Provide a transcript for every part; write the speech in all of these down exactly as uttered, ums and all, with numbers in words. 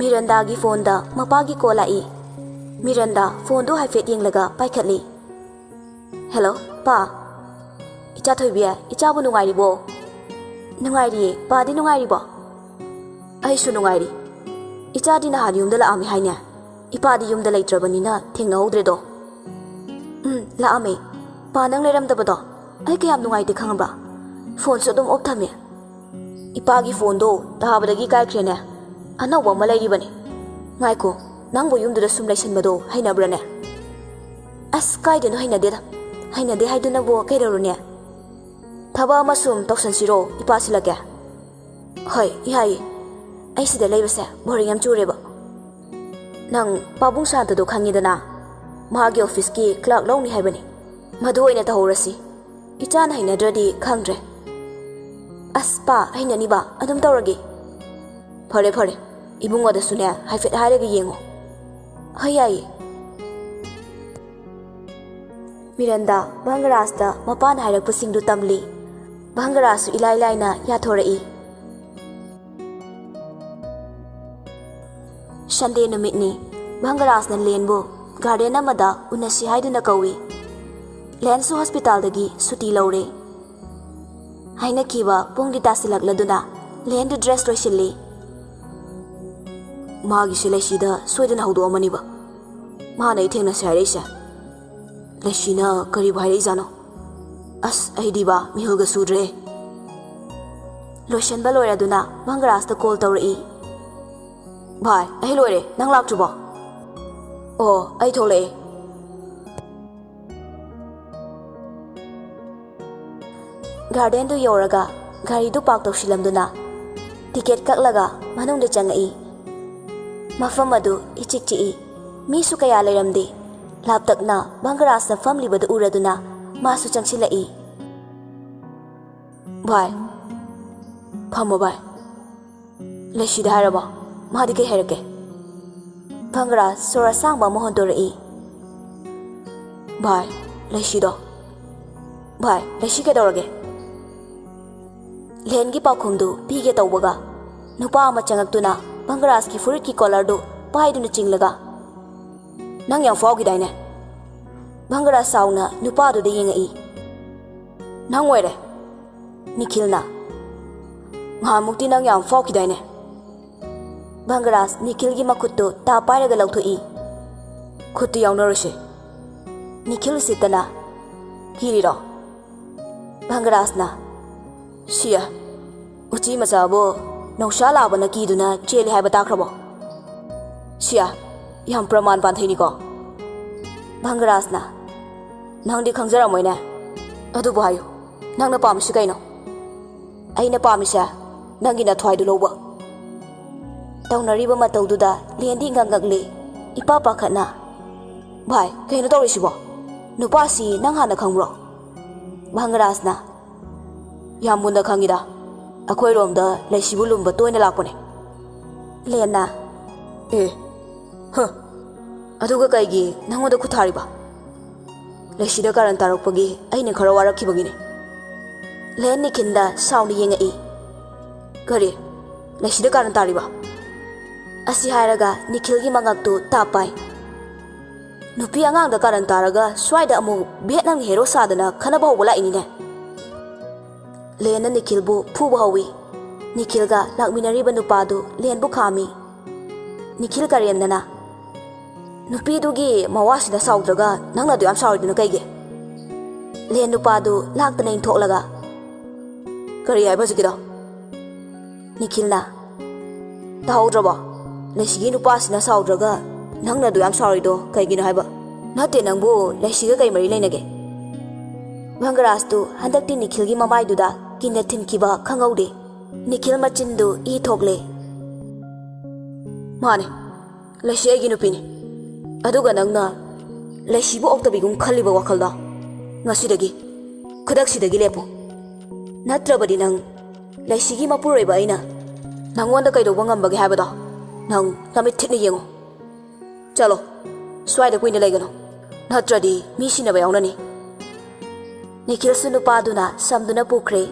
ꯃꯤꯔꯟꯗꯥꯒꯤ ꯐꯣꯟꯗ ꯃꯄꯥꯒꯤ ꯀꯣꯜ ꯂꯥꯛꯏ꯫ ꯃꯤꯔꯟꯗꯥ ꯐꯣꯟꯗꯨ ꯍꯥꯏꯐꯦꯠ ꯌꯦꯡꯂꯒ ꯄꯥꯏꯈꯠꯂꯤ꯫ "ꯍꯦꯜꯂꯣ, ꯄꯥ꯫" "ꯏꯆꯥ ꯊꯣꯏꯕꯤ, ꯏꯆꯥꯕꯨ ꯅꯨꯡꯉꯥꯏꯔꯤꯕꯣ?" "ꯅꯨꯡꯉꯥꯏꯔꯤꯌꯦ, ꯄꯥꯗꯤ ꯅꯨꯡꯉꯥꯏꯔꯤꯕꯣ?" "ꯑꯩꯁꯨ ꯅꯨꯡꯉꯥꯏꯔꯤ꯫ ꯏꯆꯥꯗꯤ ꯅꯍꯥꯟ ꯌꯨꯝꯗ ꯂꯥꯛꯑꯝꯃꯤ ꯍꯥꯏꯅꯦ? ꯏꯄꯥꯗꯤ ꯌꯨꯝꯗ ꯂꯩꯇ꯭ꯔꯕꯅꯤꯅ ꯊꯦꯡꯅꯍꯧꯗ꯭ꯔꯦꯗꯣ꯫" "ꯎꯝ, ꯂꯥꯛꯑꯝꯃꯦ꯫ ꯄꯥ, ꯅꯪ ꯂꯩꯔꯝꯗꯕꯗꯣ ꯑꯩ ꯀꯌꯥꯝ ꯅꯨꯡꯉꯥꯏꯇꯦ ꯈꯪꯉꯕ꯭ꯔꯥ? ꯐꯣꯟꯁꯨ ꯑꯗꯨꯝ ꯑꯣꯐ ꯊꯝꯃꯦ꯫ ꯏꯄꯥꯒꯤ ꯐꯣꯟꯗꯣ ꯇꯥꯕꯗꯒꯤ ꯀꯥꯏꯈ꯭ꯔꯦꯅꯦ꯫ ꯑꯅꯧꯕ ꯑꯃ ꯂꯩꯔꯤꯕꯅꯤ꯫ ꯉꯥꯏꯈꯣ, ꯅꯪꯕꯨ ꯌꯨꯝꯗꯨꯗ ꯁꯨꯝ ꯂꯩꯁꯟꯕꯗꯣ ꯍꯩꯅꯕ꯭ꯔꯥꯅꯦ?" "ꯑꯁ, ꯀꯥꯏꯗꯅꯣ ꯍꯩꯅꯗꯦꯗ꯫ ꯍꯩꯅꯗꯦ ꯍꯥꯏꯗꯨꯅꯕꯨ ꯀꯩꯗꯧꯔꯨꯅꯤ? ꯊꯕꯛ ꯑꯃ ꯁꯨꯝ ꯇꯧꯁꯟꯁꯤꯔꯣ? ꯏꯄꯥ ꯁꯤꯜꯂꯛꯀꯦ?" "ꯍꯣꯏ, ꯌꯥꯏꯌꯦ꯫ ꯑꯩ ꯁꯤꯗ ꯂꯩꯕꯁꯦ ꯕꯣꯔꯤꯡ ꯌꯥꯝ ꯆꯨꯔꯦꯕ꯫ ꯅꯪ ꯄꯥꯕꯨꯡ ꯁꯥꯟꯇꯗꯣ ꯈꯪꯉꯤꯗꯅ? ꯃꯥꯒꯤ ꯑꯣꯐꯤꯁꯀꯤ ꯀ꯭ꯂꯥꯔꯛ ꯂꯧꯅꯤ ꯍꯥꯏꯕꯅꯤ꯫ ꯃꯗꯨ ꯑꯣꯏꯅ ꯇꯧꯍꯧꯔꯁꯤ꯫ ꯏꯆꯥꯅ ꯍꯩꯅꯗ꯭ꯔꯗꯤ ꯈꯪꯗ꯭ꯔꯦ꯫" "ꯑꯁ ꯄꯥ, ꯍꯩꯅꯅꯤꯕ꯫ ꯑꯗꯨꯝ ꯇꯧꯔꯒꯦ꯫" "ꯐꯔꯦ, ꯐꯔꯦ꯫ ꯏꯕꯨꯡꯉꯣꯗꯁꯨꯅꯦ ꯍꯥꯏꯐꯦꯠ ꯍꯥꯏꯔꯒ ꯌꯦꯡꯉꯣ꯫" "ꯍꯣꯏ, ꯌꯥꯏꯌꯦ꯫" ꯃꯤꯔꯟꯗꯥ ꯚꯪꯒꯔꯥꯖꯇ ꯃꯄꯥꯅ ꯍꯥꯏꯔꯛꯄꯁꯤꯡꯗꯨ ꯇꯝꯂꯤ꯫ ꯚꯪꯒꯔꯥꯖꯁꯨ ꯏꯂꯥꯏ ꯂꯥꯏꯅ ꯌꯥꯊꯣꯔꯛꯏ꯫ ꯁꯟꯗꯦ ꯅꯨꯃꯤꯠꯅꯤ꯫ ꯚꯪꯒꯔꯥꯖꯅ ꯂꯦꯟꯕꯨ ꯒꯥꯔꯗꯦꯟ ꯑꯃꯗ ꯎꯅꯁꯤ ꯍꯥꯏꯗꯨꯅ ꯀꯧꯏ꯫ ꯂꯦꯟꯁꯨ ꯍꯣꯁꯄꯤꯇꯥꯜꯗꯒꯤ ꯁꯨꯇꯤ ꯂꯧꯔꯦ꯫ ꯍꯥꯏꯅꯈꯤꯕ ꯄꯨꯡꯗꯤ ꯇꯥꯁꯤꯜꯂꯛꯂꯗꯨꯅ ꯂꯦꯟꯗꯨ ꯗ꯭ꯔꯦꯁ ꯂꯣꯏꯁꯤꯜꯂꯤ꯫ "ꯃꯥꯒꯤꯁꯦ ꯂꯩꯁꯤꯗ ꯁꯣꯏꯗꯅ ꯍꯧꯗꯣꯛꯑꯝꯃꯅꯤꯕ꯫ ꯃꯥꯅ ꯑꯩ ꯊꯦꯡꯅꯁꯦ ꯍꯥꯏꯔꯛꯏꯁꯦ꯫ ꯂꯩꯁꯤꯅ ꯀꯔꯤꯕꯨ ꯍꯥꯏꯔꯛꯏꯖꯥꯠꯅꯣ? ꯑꯁ, ꯑꯩꯗꯤꯕ ꯃꯤꯍꯨꯜꯒ ꯁꯨꯗ꯭ꯔꯦ꯫" ꯂꯣꯏꯁꯤꯟꯕ ꯂꯣꯏꯔꯗꯨꯅ ꯚꯪꯒꯔꯥꯖꯇ ꯀꯣꯜ ꯇꯧꯔꯛꯏ꯫ "ꯚꯥꯏ, ꯑꯩ ꯂꯣꯏꯔꯦ꯫ ꯅꯪ ꯂꯥꯛꯇ꯭ꯔꯤꯕꯣ?" "ꯑꯣ, ꯑꯩ ꯊꯣꯛꯂꯛꯑꯦ꯫" ꯒꯥꯔꯗꯦꯟꯗꯨ ꯌꯧꯔꯒ ꯒꯥꯔꯤꯗꯨ ꯄꯥꯔꯛ ꯇꯧꯁꯤꯜꯂꯝꯗꯨꯅ ꯇꯤꯀꯦꯠ ꯀꯛꯂꯒ ꯃꯅꯨꯡꯗ ꯆꯪꯉꯛꯏ꯫ ꯃꯐꯝ ꯑꯗꯨ ꯏꯆꯤꯛ ꯆꯤꯛꯏ꯫ ꯃꯤꯁꯨ ꯀꯌꯥ ꯂꯩꯔꯝꯗꯦ꯫ ꯂꯥꯞꯇꯛꯅ ꯚꯪꯒꯔꯥꯖꯅ ꯐꯝꯂꯤꯕꯗꯨ ꯎꯔꯗꯨꯅ ꯃꯥꯁꯨ ꯆꯪꯁꯤꯜꯂꯛꯏ꯫ "ꯚꯥꯏ, ꯐꯝꯃꯣ ꯚꯥꯏ꯫ ꯂꯩꯁꯤꯗ ꯍꯥꯏꯔꯕꯣ? ꯃꯥꯗꯤ ꯀꯩ ꯍꯥꯏꯔꯛꯀꯦ?" ꯚꯪꯒꯔꯥꯖ ꯁꯣꯔ ꯑꯁꯥꯡꯕ ꯑꯃ ꯍꯣꯟꯗꯣꯔꯛꯏ꯫ "ꯚꯥꯏ, ꯂꯩꯁꯤꯗꯣ꯫ ꯚꯥꯏ, ꯂꯩꯁꯤ ꯀꯩꯗꯧꯔꯒꯦ?" ꯂꯦꯟꯒꯤ ꯄꯥꯎꯈꯨꯝꯗꯨ ꯄꯤꯒꯦ ꯇꯧꯕꯒ ꯅꯨꯄꯥ ꯑꯃ ꯆꯪꯉꯛꯇꯨꯅ ꯚꯪꯒꯔꯥꯖꯀꯤ ꯐꯨꯔꯤꯠꯀꯤ ꯀꯣꯂꯔꯗꯨ ꯄꯥꯏꯗꯨꯅ ꯆꯤꯡꯂꯒ, "ꯅꯪ ꯌꯥꯝ ꯐꯥꯎꯈꯤꯗꯥꯏꯅꯦ?" ꯚꯪꯒꯔꯥꯖ ꯁꯥꯎꯅ ꯅꯨꯄꯥꯗꯨꯗ ꯌꯦꯡꯉꯛꯏ꯫ "ꯅꯪ ꯑꯣꯏꯔꯦ, ꯅꯤꯈꯤꯜꯅ꯫ ꯉꯍꯥꯟꯃꯨꯛꯇꯤ ꯅꯪ ꯌꯥꯝ ꯐꯥꯎꯈꯤꯗꯥꯏꯅꯦ?" ꯚꯪꯒꯔꯥꯖ ꯅꯤꯈꯤꯜꯒꯤ ꯃꯈꯨꯠꯇꯨ ꯇꯥ ꯄꯥꯏꯔꯒ ꯂꯧꯊꯣꯛꯏ꯫ "ꯈꯨꯠꯇꯨ ꯌꯥꯎꯅꯔꯨꯁꯦ꯫" ꯅꯤꯈꯤꯜ ꯎꯁꯤꯠꯇꯅ, "ꯀꯤꯔꯤꯔꯣ?" ꯚꯪꯒꯔꯥꯖꯅ, "ꯁꯤꯌꯥ, ꯎꯆꯤ ꯃꯆꯥꯕꯨ ꯅꯧꯁꯥ ꯂꯥꯕꯅ ꯀꯤꯗꯨꯅ ꯆꯦꯜꯂꯤ ꯍꯥꯏꯕ ꯇꯥꯈ꯭ꯔꯕꯣ? ꯁꯤꯌꯥ, ꯌꯥꯝ ꯄ꯭ꯔꯃꯥꯟ ꯄꯥꯟꯊꯩꯅꯤꯀꯣ꯫" ꯚꯪꯒꯔꯥꯖꯅ, "ꯅꯪꯗꯤ ꯈꯪꯖꯔꯝꯃꯣꯏꯅꯦ꯫ ꯑꯗꯨꯕꯨ ꯍꯥꯏꯌꯨ, ꯅꯪꯅ ꯄꯥꯝꯃꯤꯁꯤ ꯀꯩꯅꯣ?" "ꯑꯩꯅ ꯄꯥꯝꯃꯤꯁꯦ ꯅꯪꯒꯤ ꯅꯊ꯭ꯋꯥꯏꯗꯨ ꯂꯧꯕ꯫" ꯇꯧꯅꯔꯤꯕ ꯃꯇꯧꯗꯨꯗ ꯂꯦꯟꯗꯤ ꯉꯛꯉꯛꯂꯦ, ꯏꯄꯥ ꯄꯥꯈꯠꯅ꯫ "ꯚꯥꯏ, ꯀꯩꯅꯣ ꯇꯧꯔꯤꯁꯤꯕꯣ? ꯅꯨꯄꯥꯁꯤ ꯅꯪ ꯍꯥꯟꯅ ꯈꯪꯕ꯭ꯔꯣ?" ꯚꯪꯒꯔꯥꯖꯅ, "ꯌꯥꯝ ꯃꯨꯟꯅ ꯈꯪꯉꯤꯗ, ꯑꯩꯈꯣꯏꯔꯣꯝꯗ ꯂꯩꯁꯤꯕꯨ ꯂꯨꯝꯕ ꯇꯣꯏꯅ ꯂꯥꯛꯄꯅꯦ꯫" ꯂꯦꯟꯅ, "ꯑꯦ, ꯍ, ꯑꯗꯨꯒ ꯀꯩꯒꯤ ꯅꯪꯉꯣꯟꯗ ꯈꯨꯠ ꯊꯥꯔꯤꯕ?" "ꯂꯩꯁꯤꯗ ꯀꯥꯔꯟ ꯇꯥꯔꯛꯄꯒꯤ ꯑꯩꯅ ꯈꯔ ꯋꯥꯔꯛꯈꯤꯕꯒꯤꯅꯦ꯫" ꯂꯦꯟ ꯅꯤꯈꯤꯜꯗ ꯁꯥꯎꯅ ꯌꯦꯡꯉꯛꯏ꯫ "ꯀꯔꯤ? ꯂꯩꯁꯤꯗ ꯀꯥꯔꯟ ꯇꯥꯔꯤꯕ?" ꯑꯁꯤ ꯍꯥꯏꯔꯒ ꯅꯤꯈꯤꯜꯒꯤ ꯃꯉꯛꯇꯨ ꯇꯥꯞ ꯄꯥꯏ꯫ "ꯅꯨꯄꯤ ꯑꯉꯥꯡꯗ ꯀꯥꯔꯟ ꯇꯥꯔꯒ ꯁ꯭ꯋꯥꯏꯗ ꯑꯃꯨꯛ ꯕꯦꯠ ꯅꯪꯅ ꯍꯦꯔꯣ ꯁꯥꯗꯅ ꯈꯠꯅꯕ ꯍꯧꯕ ꯂꯥꯛꯏꯅꯤꯅꯦ꯫" ꯂꯦꯟꯅ ꯅꯤꯈꯤꯜꯕꯨ ꯐꯨꯕ ꯍꯧꯏ꯫ ꯅꯤꯈꯤꯜꯒ ꯂꯥꯛꯃꯤꯟꯅꯔꯤꯕ ꯅꯨꯄꯥꯗꯨ ꯂꯦꯟꯕꯨ ꯈꯥꯝꯃꯤ꯫ ꯅꯤꯈꯤꯜ ꯀꯔꯦꯝꯅꯅ, "ꯅꯨꯄꯤꯗꯨꯒꯤ ꯃꯋꯥꯁꯤꯅ ꯁꯥꯎꯗ꯭ꯔꯒ ꯅꯪꯅ ꯑꯗꯨ ꯌꯥꯝ ꯁꯥꯎꯔꯤꯗꯨꯅ ꯀꯩꯒꯤ?" ꯂꯦꯟ ꯅꯨꯄꯥꯗꯨ ꯂꯥꯛꯇꯅ ꯏꯟꯊꯣꯛꯂꯒ, "ꯀꯔꯤ ꯍꯥꯏꯕ ꯍꯧꯖꯤꯛꯀꯤꯗꯣ?" ꯅꯤꯈꯤꯜꯅ, "ꯇꯥꯍꯧꯗ꯭ꯔꯕꯣ? ꯂꯩꯁꯤꯒꯤ ꯅꯨꯄꯥꯁꯤꯅ ꯁꯥꯎꯗ꯭ꯔꯒ ꯅꯪꯅ ꯑꯗꯨ ꯌꯥꯝ ꯁꯥꯎꯔꯤꯗꯣ ꯀꯩꯒꯤꯅꯣ ꯍꯥꯏꯕ?" "ꯅꯠꯇꯦ, ꯅꯪꯕꯨ ꯂꯩꯁꯤꯒ ꯀꯩ ꯃꯔꯤ ꯂꯩꯅꯒꯦ?" ꯚꯪꯒꯔꯥꯖꯇꯨ ꯍꯟꯗꯛꯇꯤ ꯅꯤꯈꯤꯜꯒꯤ ꯃꯃꯥꯏꯗꯨꯗ ꯀꯤꯟꯅ ꯊꯤꯟꯈꯤꯕ ꯈꯪꯍꯧꯗꯦ꯫ ꯅꯤꯈꯤꯜ ꯃꯆꯤꯟꯗꯨ ꯏ ꯊꯣꯛꯂꯦ꯫ "ꯃꯥꯅꯦ, ꯂꯩꯁꯤ ꯑꯩꯒꯤ ꯅꯨꯄꯤꯅꯤ꯫ ꯑꯗꯨꯒ ꯅꯪꯅ ꯂꯩꯁꯤꯕꯨ ꯑꯣꯛꯇꯕꯤꯒꯨꯝ ꯈꯜꯂꯤꯕ ꯋꯥꯈꯜꯗꯣ ꯉꯁꯤꯗꯒꯤ, ꯈꯨꯗꯛꯁꯤꯗꯒꯤ ꯂꯦꯞꯄꯨ꯫ ꯅꯠꯇ꯭ꯔꯕꯗꯤ ꯅꯪ, ꯂꯩꯁꯤꯒꯤ ꯃꯄꯨꯔꯣꯏꯕ ꯑꯩꯅ ꯅꯪꯉꯣꯟꯗ ꯀꯩꯗꯧꯕ ꯉꯝꯕꯒꯦ ꯍꯥꯏꯕꯗꯣ ꯅꯪ ꯅꯃꯤꯠ ꯊꯤꯠꯅ ꯌꯦꯡꯉꯨ꯫ ꯆꯠꯂꯣ, ꯁ꯭ꯋꯥꯏꯗ ꯀꯨꯏꯅ ꯂꯩꯒꯅꯨ, ꯅꯠꯇ꯭ꯔꯗꯤ ꯃꯤ ꯁꯤꯟꯅꯕ ꯌꯥꯎꯅꯅꯤ꯫" ꯅꯤꯈꯤꯜꯁꯨ ꯅꯨꯄꯥꯗꯨꯅ ꯁꯝꯗꯨꯅ ꯄꯨꯈ꯭ꯔꯦ꯫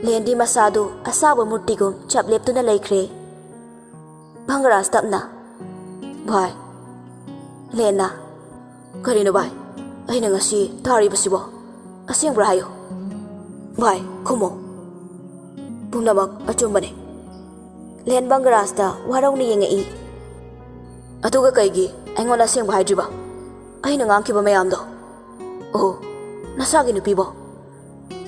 ꯂꯦꯟꯗꯤ ꯃꯁꯥꯗꯨ ꯑꯁꯥꯕ ꯃꯨꯔꯇꯤꯒꯨꯝ ꯆꯞ ꯂꯦꯞꯇꯨꯅ ꯂꯩꯈ꯭ꯔꯦ꯫ ꯚꯪꯒꯔꯥꯖ ꯇꯞꯅ, "ꯚꯥꯏ, ꯂꯦꯟꯅ, ꯀꯔꯤꯅꯣ ꯚꯥꯏ? ꯑꯩꯅ ꯉꯁꯤ ꯇꯥꯔꯤꯕꯁꯤꯕꯣ ꯑꯁꯦꯡꯕ꯭ꯔꯥ ꯍꯥꯏꯌꯨ꯫ ꯚꯥꯏ, ꯈꯨꯝꯃꯣ꯫ ꯄꯨꯝꯅꯃꯛ ꯑꯆꯨꯝꯕꯅꯤ꯫" ꯂꯦꯟ ꯚꯪꯒꯔꯥꯖꯇ ꯋꯥꯔꯧꯅ ꯌꯦꯡꯉꯛꯏ꯫ "ꯑꯗꯨꯒ ꯀꯩꯒꯤ ꯑꯩꯉꯣꯟꯗ ꯑꯁꯦꯡꯕ ꯍꯥꯏꯗ꯭ꯔꯤꯕ? ꯑꯩꯅ ꯉꯥꯡꯈꯤꯕ ꯃꯌꯥꯝꯗꯣ? ꯑꯣ, ꯅꯁꯥꯒꯤ ꯅꯨꯄꯤꯕꯣ?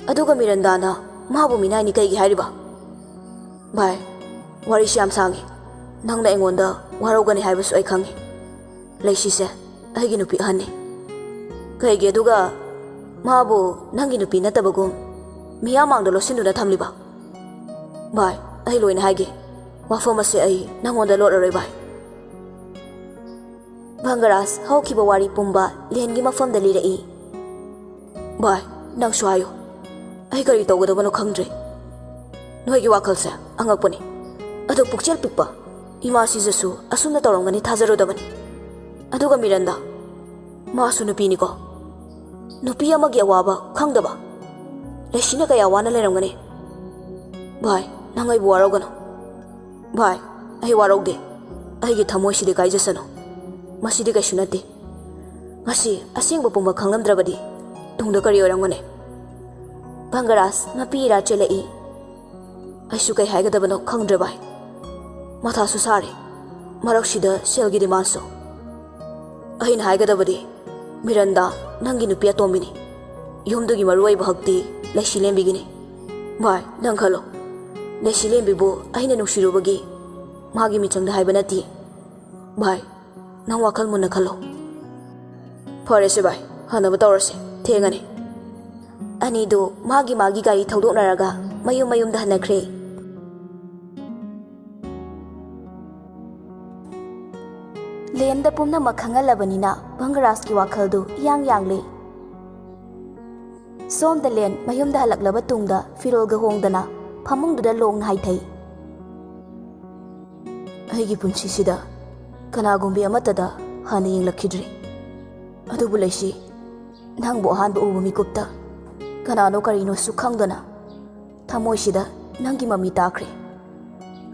ꯑꯗꯨꯒ ꯃꯤꯔꯟꯗꯥꯅ ꯃꯥꯕꯨ ꯃꯤꯅꯥꯏꯅꯤ ꯀꯩꯒꯤ ꯍꯥꯏꯔꯤꯕ? ꯚꯥꯏ, ꯋꯥꯔꯤꯁꯤ ꯌꯥꯝ ꯁꯥꯡꯉꯤ꯫ ꯅꯪꯅ ꯑꯩꯉꯣꯟꯗ ꯋꯥꯔꯧꯒꯅꯤ ꯍꯥꯏꯕꯁꯨ ꯑꯩ ꯈꯪꯉꯤ꯫ ꯂꯩꯁꯤꯁꯦ ꯑꯩꯒꯤ ꯅꯨꯄꯤ ꯑꯍꯟꯅꯤ꯫ ꯀꯩꯒꯤ ꯑꯗꯨꯒ ꯃꯥꯕꯨ ꯅꯪꯒꯤ ꯅꯨꯄꯤ ꯅꯠꯇꯕꯒꯨꯝ ꯃꯤꯌꯥꯝ ꯃꯥꯡꯗ ꯂꯣꯠꯁꯤꯟꯗꯨꯅ ꯊꯝꯂꯤꯕ? ꯚꯥꯏ, ꯑꯩ ꯂꯣꯏꯅ ꯍꯥꯏꯒꯦ꯫ ꯋꯥꯐꯝ ꯑꯁꯦ ꯑꯩ ꯅꯪꯉꯣꯟꯗ ꯂꯣꯠꯂꯔꯣꯏ, ꯚꯥꯏ꯫" ꯚꯪꯒꯔꯥꯖ ꯍꯧꯈꯤꯕ ꯋꯥꯔꯤ ꯄꯨꯝꯕ ꯂꯦꯟꯒꯤ ꯃꯐꯝꯗ ꯂꯤꯔꯛꯏ꯫ "ꯚꯥꯏ, ꯅꯪꯁꯨ ꯍꯥꯏꯌꯨ꯫ ꯑꯩ ꯀꯔꯤ ꯇꯧꯒꯗꯕꯅꯣ ꯈꯪꯗ꯭ꯔꯦ꯫ ꯅꯣꯏꯒꯤ ꯋꯥꯈꯜꯁꯦ ꯑꯉꯛꯄꯅꯤ꯫ ꯑꯗꯣ ꯄꯨꯛꯆꯦꯜ ꯄꯤꯛꯄ ꯏꯃꯥ ꯁꯤꯖꯁꯨ ꯑꯁꯨꯝꯅ ꯇꯧꯔꯝꯒꯅꯤ ꯊꯥꯖꯔꯨꯗꯕꯅꯤ꯫ ꯑꯗꯨꯒ ꯃꯤꯔꯟꯗꯥ, ꯃꯥꯁꯨ ꯅꯨꯄꯤꯅꯤꯀꯣ꯫ ꯅꯨꯄꯤ ꯑꯃꯒꯤ ꯑꯋꯥꯕ ꯈꯪꯗꯕ꯫ ꯂꯩꯁꯤꯅ ꯀꯌꯥ ꯋꯥꯅ ꯂꯩꯔꯝꯒꯅꯤ꯫ ꯚꯥꯏ, ꯅꯪ ꯑꯩꯕꯨ ꯋꯥꯔꯧꯒꯅꯨ꯫" "ꯚꯥꯏ, ꯑꯩ ꯋꯥꯔꯧꯗꯦ꯫ ꯑꯩꯒꯤ ꯊꯃꯣꯏꯁꯤꯗꯤ ꯀꯥꯏꯖꯁꯅꯨ꯫ ꯃꯁꯤꯗꯤ ꯀꯩꯁꯨ ꯅꯠꯇꯦ꯫ ꯉꯁꯤ ꯑꯁꯦꯡꯕ ꯄꯨꯝꯕ ꯈꯪꯂꯝꯗ꯭ꯔꯕꯗꯤ ꯇꯨꯡꯗ ꯀꯔꯤ ꯑꯣꯏꯔꯝꯒꯅꯤ?" ꯚꯪꯒꯔꯥꯖ ꯃꯄꯤ ꯏꯔꯥ ꯆꯦꯜꯂꯛꯏ꯫ "ꯑꯩꯁꯨ ꯀꯩ ꯍꯥꯏꯒꯗꯕꯅꯣ ꯈꯪꯗ꯭ꯔꯦ, ꯚꯥꯏ꯫ ꯃꯊꯥꯁꯨ ꯁꯥꯔꯦ꯫ ꯃꯔꯛꯁꯤꯗ ꯁꯦꯜꯒꯤ ꯗꯤꯃꯥꯟꯁꯨ꯫ ꯑꯩꯅ ꯍꯥꯏꯒꯗꯕꯗꯤ, ꯃꯤꯔꯟꯗꯥ ꯅꯪꯒꯤ ꯅꯨꯄꯤ ꯑꯇꯣꯝꯕꯤꯅꯤ꯫ ꯌꯨꯝꯗꯨꯒꯤ ꯃꯔꯨꯑꯣꯏꯕ ꯍꯛꯇꯤ ꯂꯩꯁꯤꯂꯦꯝꯕꯤꯒꯤꯅꯤ꯫ ꯚꯥꯏ, ꯅꯪ ꯈꯜꯂꯣ꯫ ꯂꯩꯁꯤꯂꯦꯝꯕꯤꯕꯨ ꯑꯩꯅ ꯅꯨꯡꯁꯤꯔꯨꯕꯒꯤ ꯃꯥꯒꯤ ꯃꯤꯆꯪꯗ ꯍꯥꯏꯕ ꯅꯠꯇꯦ꯫ ꯚꯥꯏ, ꯅꯪ ꯋꯥꯈꯜ ꯃꯨꯟꯅ ꯈꯜꯂꯣ꯫" "ꯐꯔꯦꯁꯦ ꯚꯥꯏ, ꯍꯟꯅꯕ ꯇꯧꯔꯁꯦ꯫ ꯊꯦꯡꯉꯅꯤ꯫" ꯑꯅꯤꯗꯨ ꯃꯥꯒꯤ ꯃꯥꯒꯤ ꯒꯥꯔꯤ ꯊꯧꯗꯣꯛꯅꯔꯒ ꯃꯌꯨꯝ ꯃꯌꯨꯝꯗ ꯍꯟꯅꯈ꯭ꯔꯦ꯫ ꯂꯦꯟꯗ ꯄꯨꯝꯅꯃꯛ ꯈꯪꯍꯜꯂꯕꯅꯤꯅ ꯚꯪꯒꯔꯥꯖꯀꯤ ꯋꯥꯈꯜꯗꯨ ꯏꯌꯥꯡ ꯌꯥꯡꯂꯦ꯫ ꯁꯣꯝꯗ ꯂꯦꯟ ꯃꯌꯨꯝꯗ ꯍꯜꯂꯛꯂꯕ ꯇꯨꯡꯗ ꯐꯤꯔꯣꯜꯒ ꯍꯣꯡꯗꯅ ꯐꯃꯨꯡꯗꯨꯗ ꯂꯣꯡꯅ ꯍꯥꯏꯊꯩ꯫ "ꯑꯩꯒꯤ ꯄꯨꯟꯁꯤꯁꯤꯗ ꯀꯅꯥꯒꯨꯝꯕꯤ ꯑꯃꯠꯇꯗ ꯍꯥꯟꯅ ꯌꯦꯡꯂꯛꯈꯤꯗ꯭ꯔꯤ꯫ ꯑꯗꯨꯕꯨ ꯂꯩꯁꯤ, ꯅꯪꯕꯨ ꯑꯍꯥꯟꯕ ꯎꯕ ꯃꯤꯀꯨꯞꯇ ꯀꯅꯥꯅꯣ ꯀꯔꯤꯅꯣꯁꯨ ꯈꯪꯗꯅ ꯊꯃꯣꯏꯁꯤꯗ ꯅꯪꯒꯤ ꯃꯃꯤ ꯇꯥꯈ꯭ꯔꯦ꯫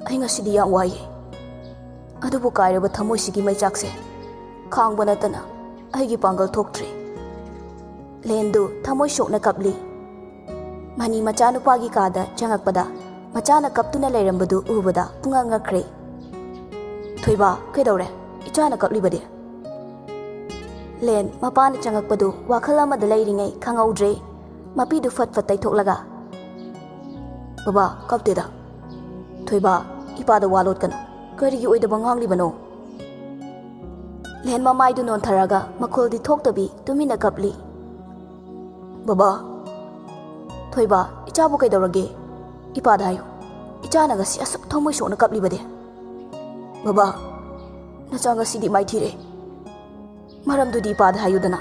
ꯑꯩ ꯉꯁꯤꯗꯤ ꯌꯥꯝ ꯋꯥꯏꯌꯦ꯫ ꯑꯗꯨꯕꯨ ꯀꯥꯏꯔꯕ ꯊꯃꯣꯏꯁꯤꯒꯤ ꯃꯩꯆꯥꯛꯁꯦ ꯈꯥꯡꯕ ꯅꯠꯇꯅ ꯑꯩꯒꯤ ꯄꯥꯡꯒꯜ ꯊꯣꯛꯇ꯭ꯔꯦ꯫ ꯂꯦꯟꯗꯨ ꯊꯃꯣꯏ ꯁꯣꯛꯅ ꯀꯞꯂꯤ꯫ ꯃꯅꯤ ꯃꯆꯥꯅꯨꯄꯥꯒꯤ ꯀꯥꯗ ꯆꯪꯉꯛꯄꯗ ꯃꯆꯥꯅ ꯀꯞꯇꯨꯅ ꯂꯩꯔꯝꯕꯗꯨ ꯎꯕꯗ ꯄꯨꯡꯉꯛ ꯉꯛꯈ꯭ꯔꯦ꯫ "ꯊꯣꯏꯕ, ꯀꯩꯗꯧꯔꯦ? ꯏꯆꯥꯅ ꯀꯞꯂꯤꯕꯗꯤ?" ꯂꯦꯟ ꯃꯄꯥꯅ ꯆꯪꯉꯛꯄꯗꯨ ꯋꯥꯈꯜ ꯑꯃꯗ ꯂꯩꯔꯤꯉꯩ ꯈꯪꯍꯧꯗ꯭ꯔꯦ꯫ ꯃꯄꯤꯗꯨ ꯐꯠ ꯐꯠ ꯇꯩꯊꯣꯛꯂꯒ, "ꯕꯕꯥ, ꯀꯞꯇꯦꯗ꯫ ꯊꯣꯏꯕ, ꯏꯄꯥꯗ ꯋꯥ ꯂꯣꯠꯀꯅꯨ꯫ ꯀꯔꯤꯒꯤ ꯑꯣꯏꯗꯕ ꯉꯥꯡꯂꯤꯕꯅꯣ?" ꯂꯦꯟ ꯃꯃꯥꯏꯗꯨ ꯅꯣꯟꯊꯔꯒ ꯃꯈꯣꯜꯗꯤ ꯊꯣꯛꯇꯕꯤ ꯇꯨꯃꯤꯟꯅ ꯀꯞꯂꯤ꯫ "ꯕꯕꯥ, ꯊꯣꯏꯕ, ꯏꯆꯥꯕꯨ ꯀꯩꯗꯧꯔꯒꯦ? ꯏꯄꯥꯗ ꯍꯥꯏꯌꯨ꯫ ꯏꯆꯥꯅ ꯉꯁꯤ ꯑꯁꯨꯛ ꯊꯃꯣꯏ ꯁꯣꯛꯅ ꯀꯞꯂꯤꯕꯗꯤ?" "ꯕꯕꯥ, ꯅꯆꯥ ꯉꯁꯤꯗꯤ ꯃꯥꯏꯊꯤꯔꯦ꯫ ꯃꯔꯝꯗꯨꯗꯤ ꯏꯄꯥꯗ ꯍꯥꯏꯌꯨꯗꯅ꯫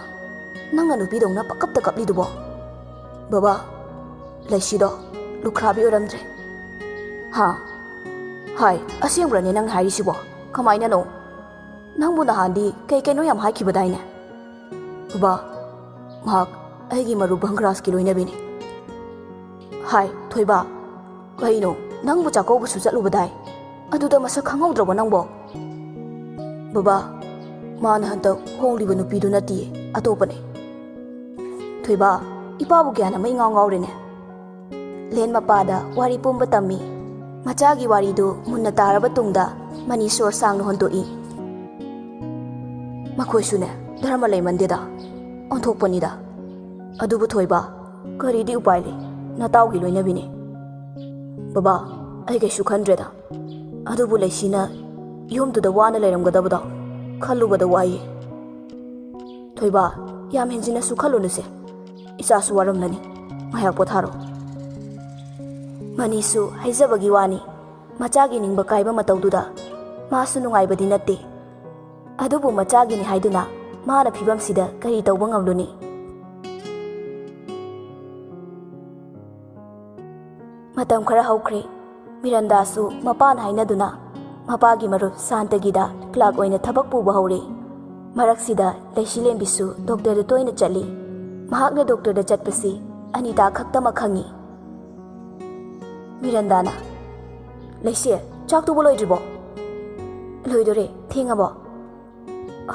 ꯅꯪꯅ ꯅꯨꯄꯤꯗꯧꯅ ꯄꯀꯞꯇ ꯀꯞꯂꯤꯗꯨꯕꯣ?" "ꯕꯕꯥ, ꯂꯩꯁꯤꯗꯣ ꯂꯨꯈ꯭ꯔꯥꯕꯤ ꯑꯣꯏꯔꯝꯗ꯭ꯔꯦ꯫" "ꯍꯥ? ꯍꯥꯏ, ꯑꯁꯦꯡꯕ꯭ꯔꯅꯦ ꯅꯪ ꯍꯥꯏꯔꯤꯁꯤꯕꯣ? ꯀꯃꯥꯏꯅꯅꯣ? ꯅꯪꯕꯨ ꯅꯍꯥꯟꯗꯤ ꯀꯩ ꯀꯩꯅꯣ ꯌꯥꯝ ꯍꯥꯏꯈꯤꯕꯗꯥꯏꯅꯦ?" "ꯕꯕꯥ, ꯃꯍꯥꯛ ꯑꯩꯒꯤ ꯃꯔꯨꯞ ꯚꯪꯒ꯭ꯔꯥꯁꯀꯤ ꯂꯣꯏꯅꯕꯤꯅꯤ꯫" "ꯍꯥꯏ, ꯊꯣꯏꯕ, ꯀꯩꯅꯣ, ꯅꯪꯕꯨ ꯆꯥꯛꯀꯧꯕꯁꯨ ꯆꯠꯂꯨꯕꯗꯥꯏ? ꯑꯗꯨꯗ ꯃꯁꯛ ꯈꯪꯍꯧꯗ꯭ꯔꯕꯣ ꯅꯪꯕꯣ?" "ꯕꯕꯥ, ꯃꯥꯅ ꯍꯟꯗꯛ ꯍꯣꯡꯂꯤꯕ ꯅꯨꯄꯤꯗꯨ ꯅꯠꯇꯤꯌꯦ, ꯑꯇꯣꯞꯄꯅꯦ꯫" "ꯊꯣꯏꯕ, ꯏꯄꯥꯕꯨ ꯒ꯭ꯌꯥꯟ ꯑꯃ ꯏꯉꯥꯎ ꯉꯥꯎꯔꯦꯅꯦ꯫" ꯂꯦꯟ ꯃꯄꯥꯗ ꯋꯥꯔꯤ ꯄꯨꯝꯕ ꯇꯝꯃꯤ꯫ ꯃꯆꯥꯒꯤ ꯋꯥꯔꯤꯗꯨ ꯃꯨꯟꯅ ꯇꯥꯔꯕ ꯇꯨꯡꯗ ꯃꯅꯤ ꯁꯣꯔ ꯁꯥꯡꯅ ꯍꯣꯟꯗꯣꯛꯏ꯫ "ꯃꯈꯣꯏꯁꯨꯅꯦ, ꯙꯔꯃ ꯂꯩꯃꯟꯗꯦꯗ, ꯑꯣꯟꯊꯣꯛꯄꯅꯤꯗ꯫ ꯑꯗꯨꯕꯨ ꯊꯣꯏꯕ, ꯀꯔꯤꯗꯤ ꯎꯄꯥꯏ ꯂꯩ, ꯅꯇꯥꯎꯒꯤ ꯂꯣꯏꯅꯕꯤꯅꯤ꯫" "ꯕꯕꯥ, ꯑꯩ ꯀꯩꯁꯨ ꯈꯟꯗ꯭ꯔꯦꯗ꯫ ꯑꯗꯨꯕꯨ ꯂꯩꯁꯤꯅ ꯌꯨꯝꯗꯨꯗ ꯋꯥꯅ ꯂꯩꯔꯝꯒꯗꯕꯗꯣ ꯈꯜꯂꯨꯕꯗ ꯋꯥꯏꯌꯦ꯫" "ꯊꯣꯏꯕ, ꯌꯥꯝ ꯍꯦꯟꯖꯤꯟꯅꯁꯨ ꯈꯜꯂꯨꯅꯨꯁꯦ꯫ ꯏꯆꯥꯁꯨ ꯋꯥꯔꯝꯂꯅꯤ꯫ ꯉꯥꯏꯍꯥꯛ ꯄꯣꯊꯥꯔꯣ꯫" ꯃꯅꯤꯁꯨ ꯍꯥꯏꯖꯕꯒꯤ ꯋꯥꯅꯤ, ꯃꯆꯥꯒꯤ ꯅꯤꯡꯕ ꯀꯥꯏꯕ ꯃꯇꯧꯗꯨꯗ ꯃꯥꯁꯨ ꯅꯨꯡꯉꯥꯏꯕꯗꯤ ꯅꯠꯇꯦ꯫ ꯑꯗꯨꯕꯨ ꯃꯆꯥꯒꯤꯅꯤ ꯍꯥꯏꯗꯨꯅ ꯃꯥꯅ ꯐꯤꯕꯝꯁꯤꯗ ꯀꯔꯤ ꯇꯧꯕ ꯉꯝꯂꯨꯅꯤ? ꯃꯇꯝ ꯈꯔ ꯍꯧꯈ꯭ꯔꯦ꯫ ꯃꯤꯔꯟꯗꯥꯁꯨ ꯃꯄꯥꯅ ꯍꯥꯏꯅꯗꯨꯅ ꯃꯄꯥꯒꯤ ꯃꯔꯨꯞ ꯁꯥꯟꯇꯒꯤꯗ ꯀ꯭ꯂꯥꯔꯛ ꯑꯣꯏꯅ ꯊꯕꯛ ꯄꯨꯕ ꯍꯧꯔꯦ꯫ ꯃꯔꯛꯁꯤꯗ ꯂꯩꯁꯤꯂꯦꯝꯕꯤꯁꯨ ꯗꯣꯛꯇꯔꯗ ꯇꯣꯏꯅ ꯆꯠꯂꯤ꯫ ꯃꯍꯥꯛꯅ ꯗꯣꯛꯇꯔꯗ ꯆꯠꯄꯁꯤ ꯑꯅꯤꯇꯥ ꯈꯛꯇꯃꯛ ꯈꯪꯉꯤ꯫ ꯃꯤꯔꯟꯗꯥꯅ, "ꯂꯩꯁꯤ, ꯆꯥꯛꯇꯨꯕꯨ ꯂꯣꯏꯗ꯭ꯔꯤꯕꯣ?" ꯂꯣꯏꯗꯣꯔꯦ꯫ ꯊꯦꯡꯉꯕꯣ?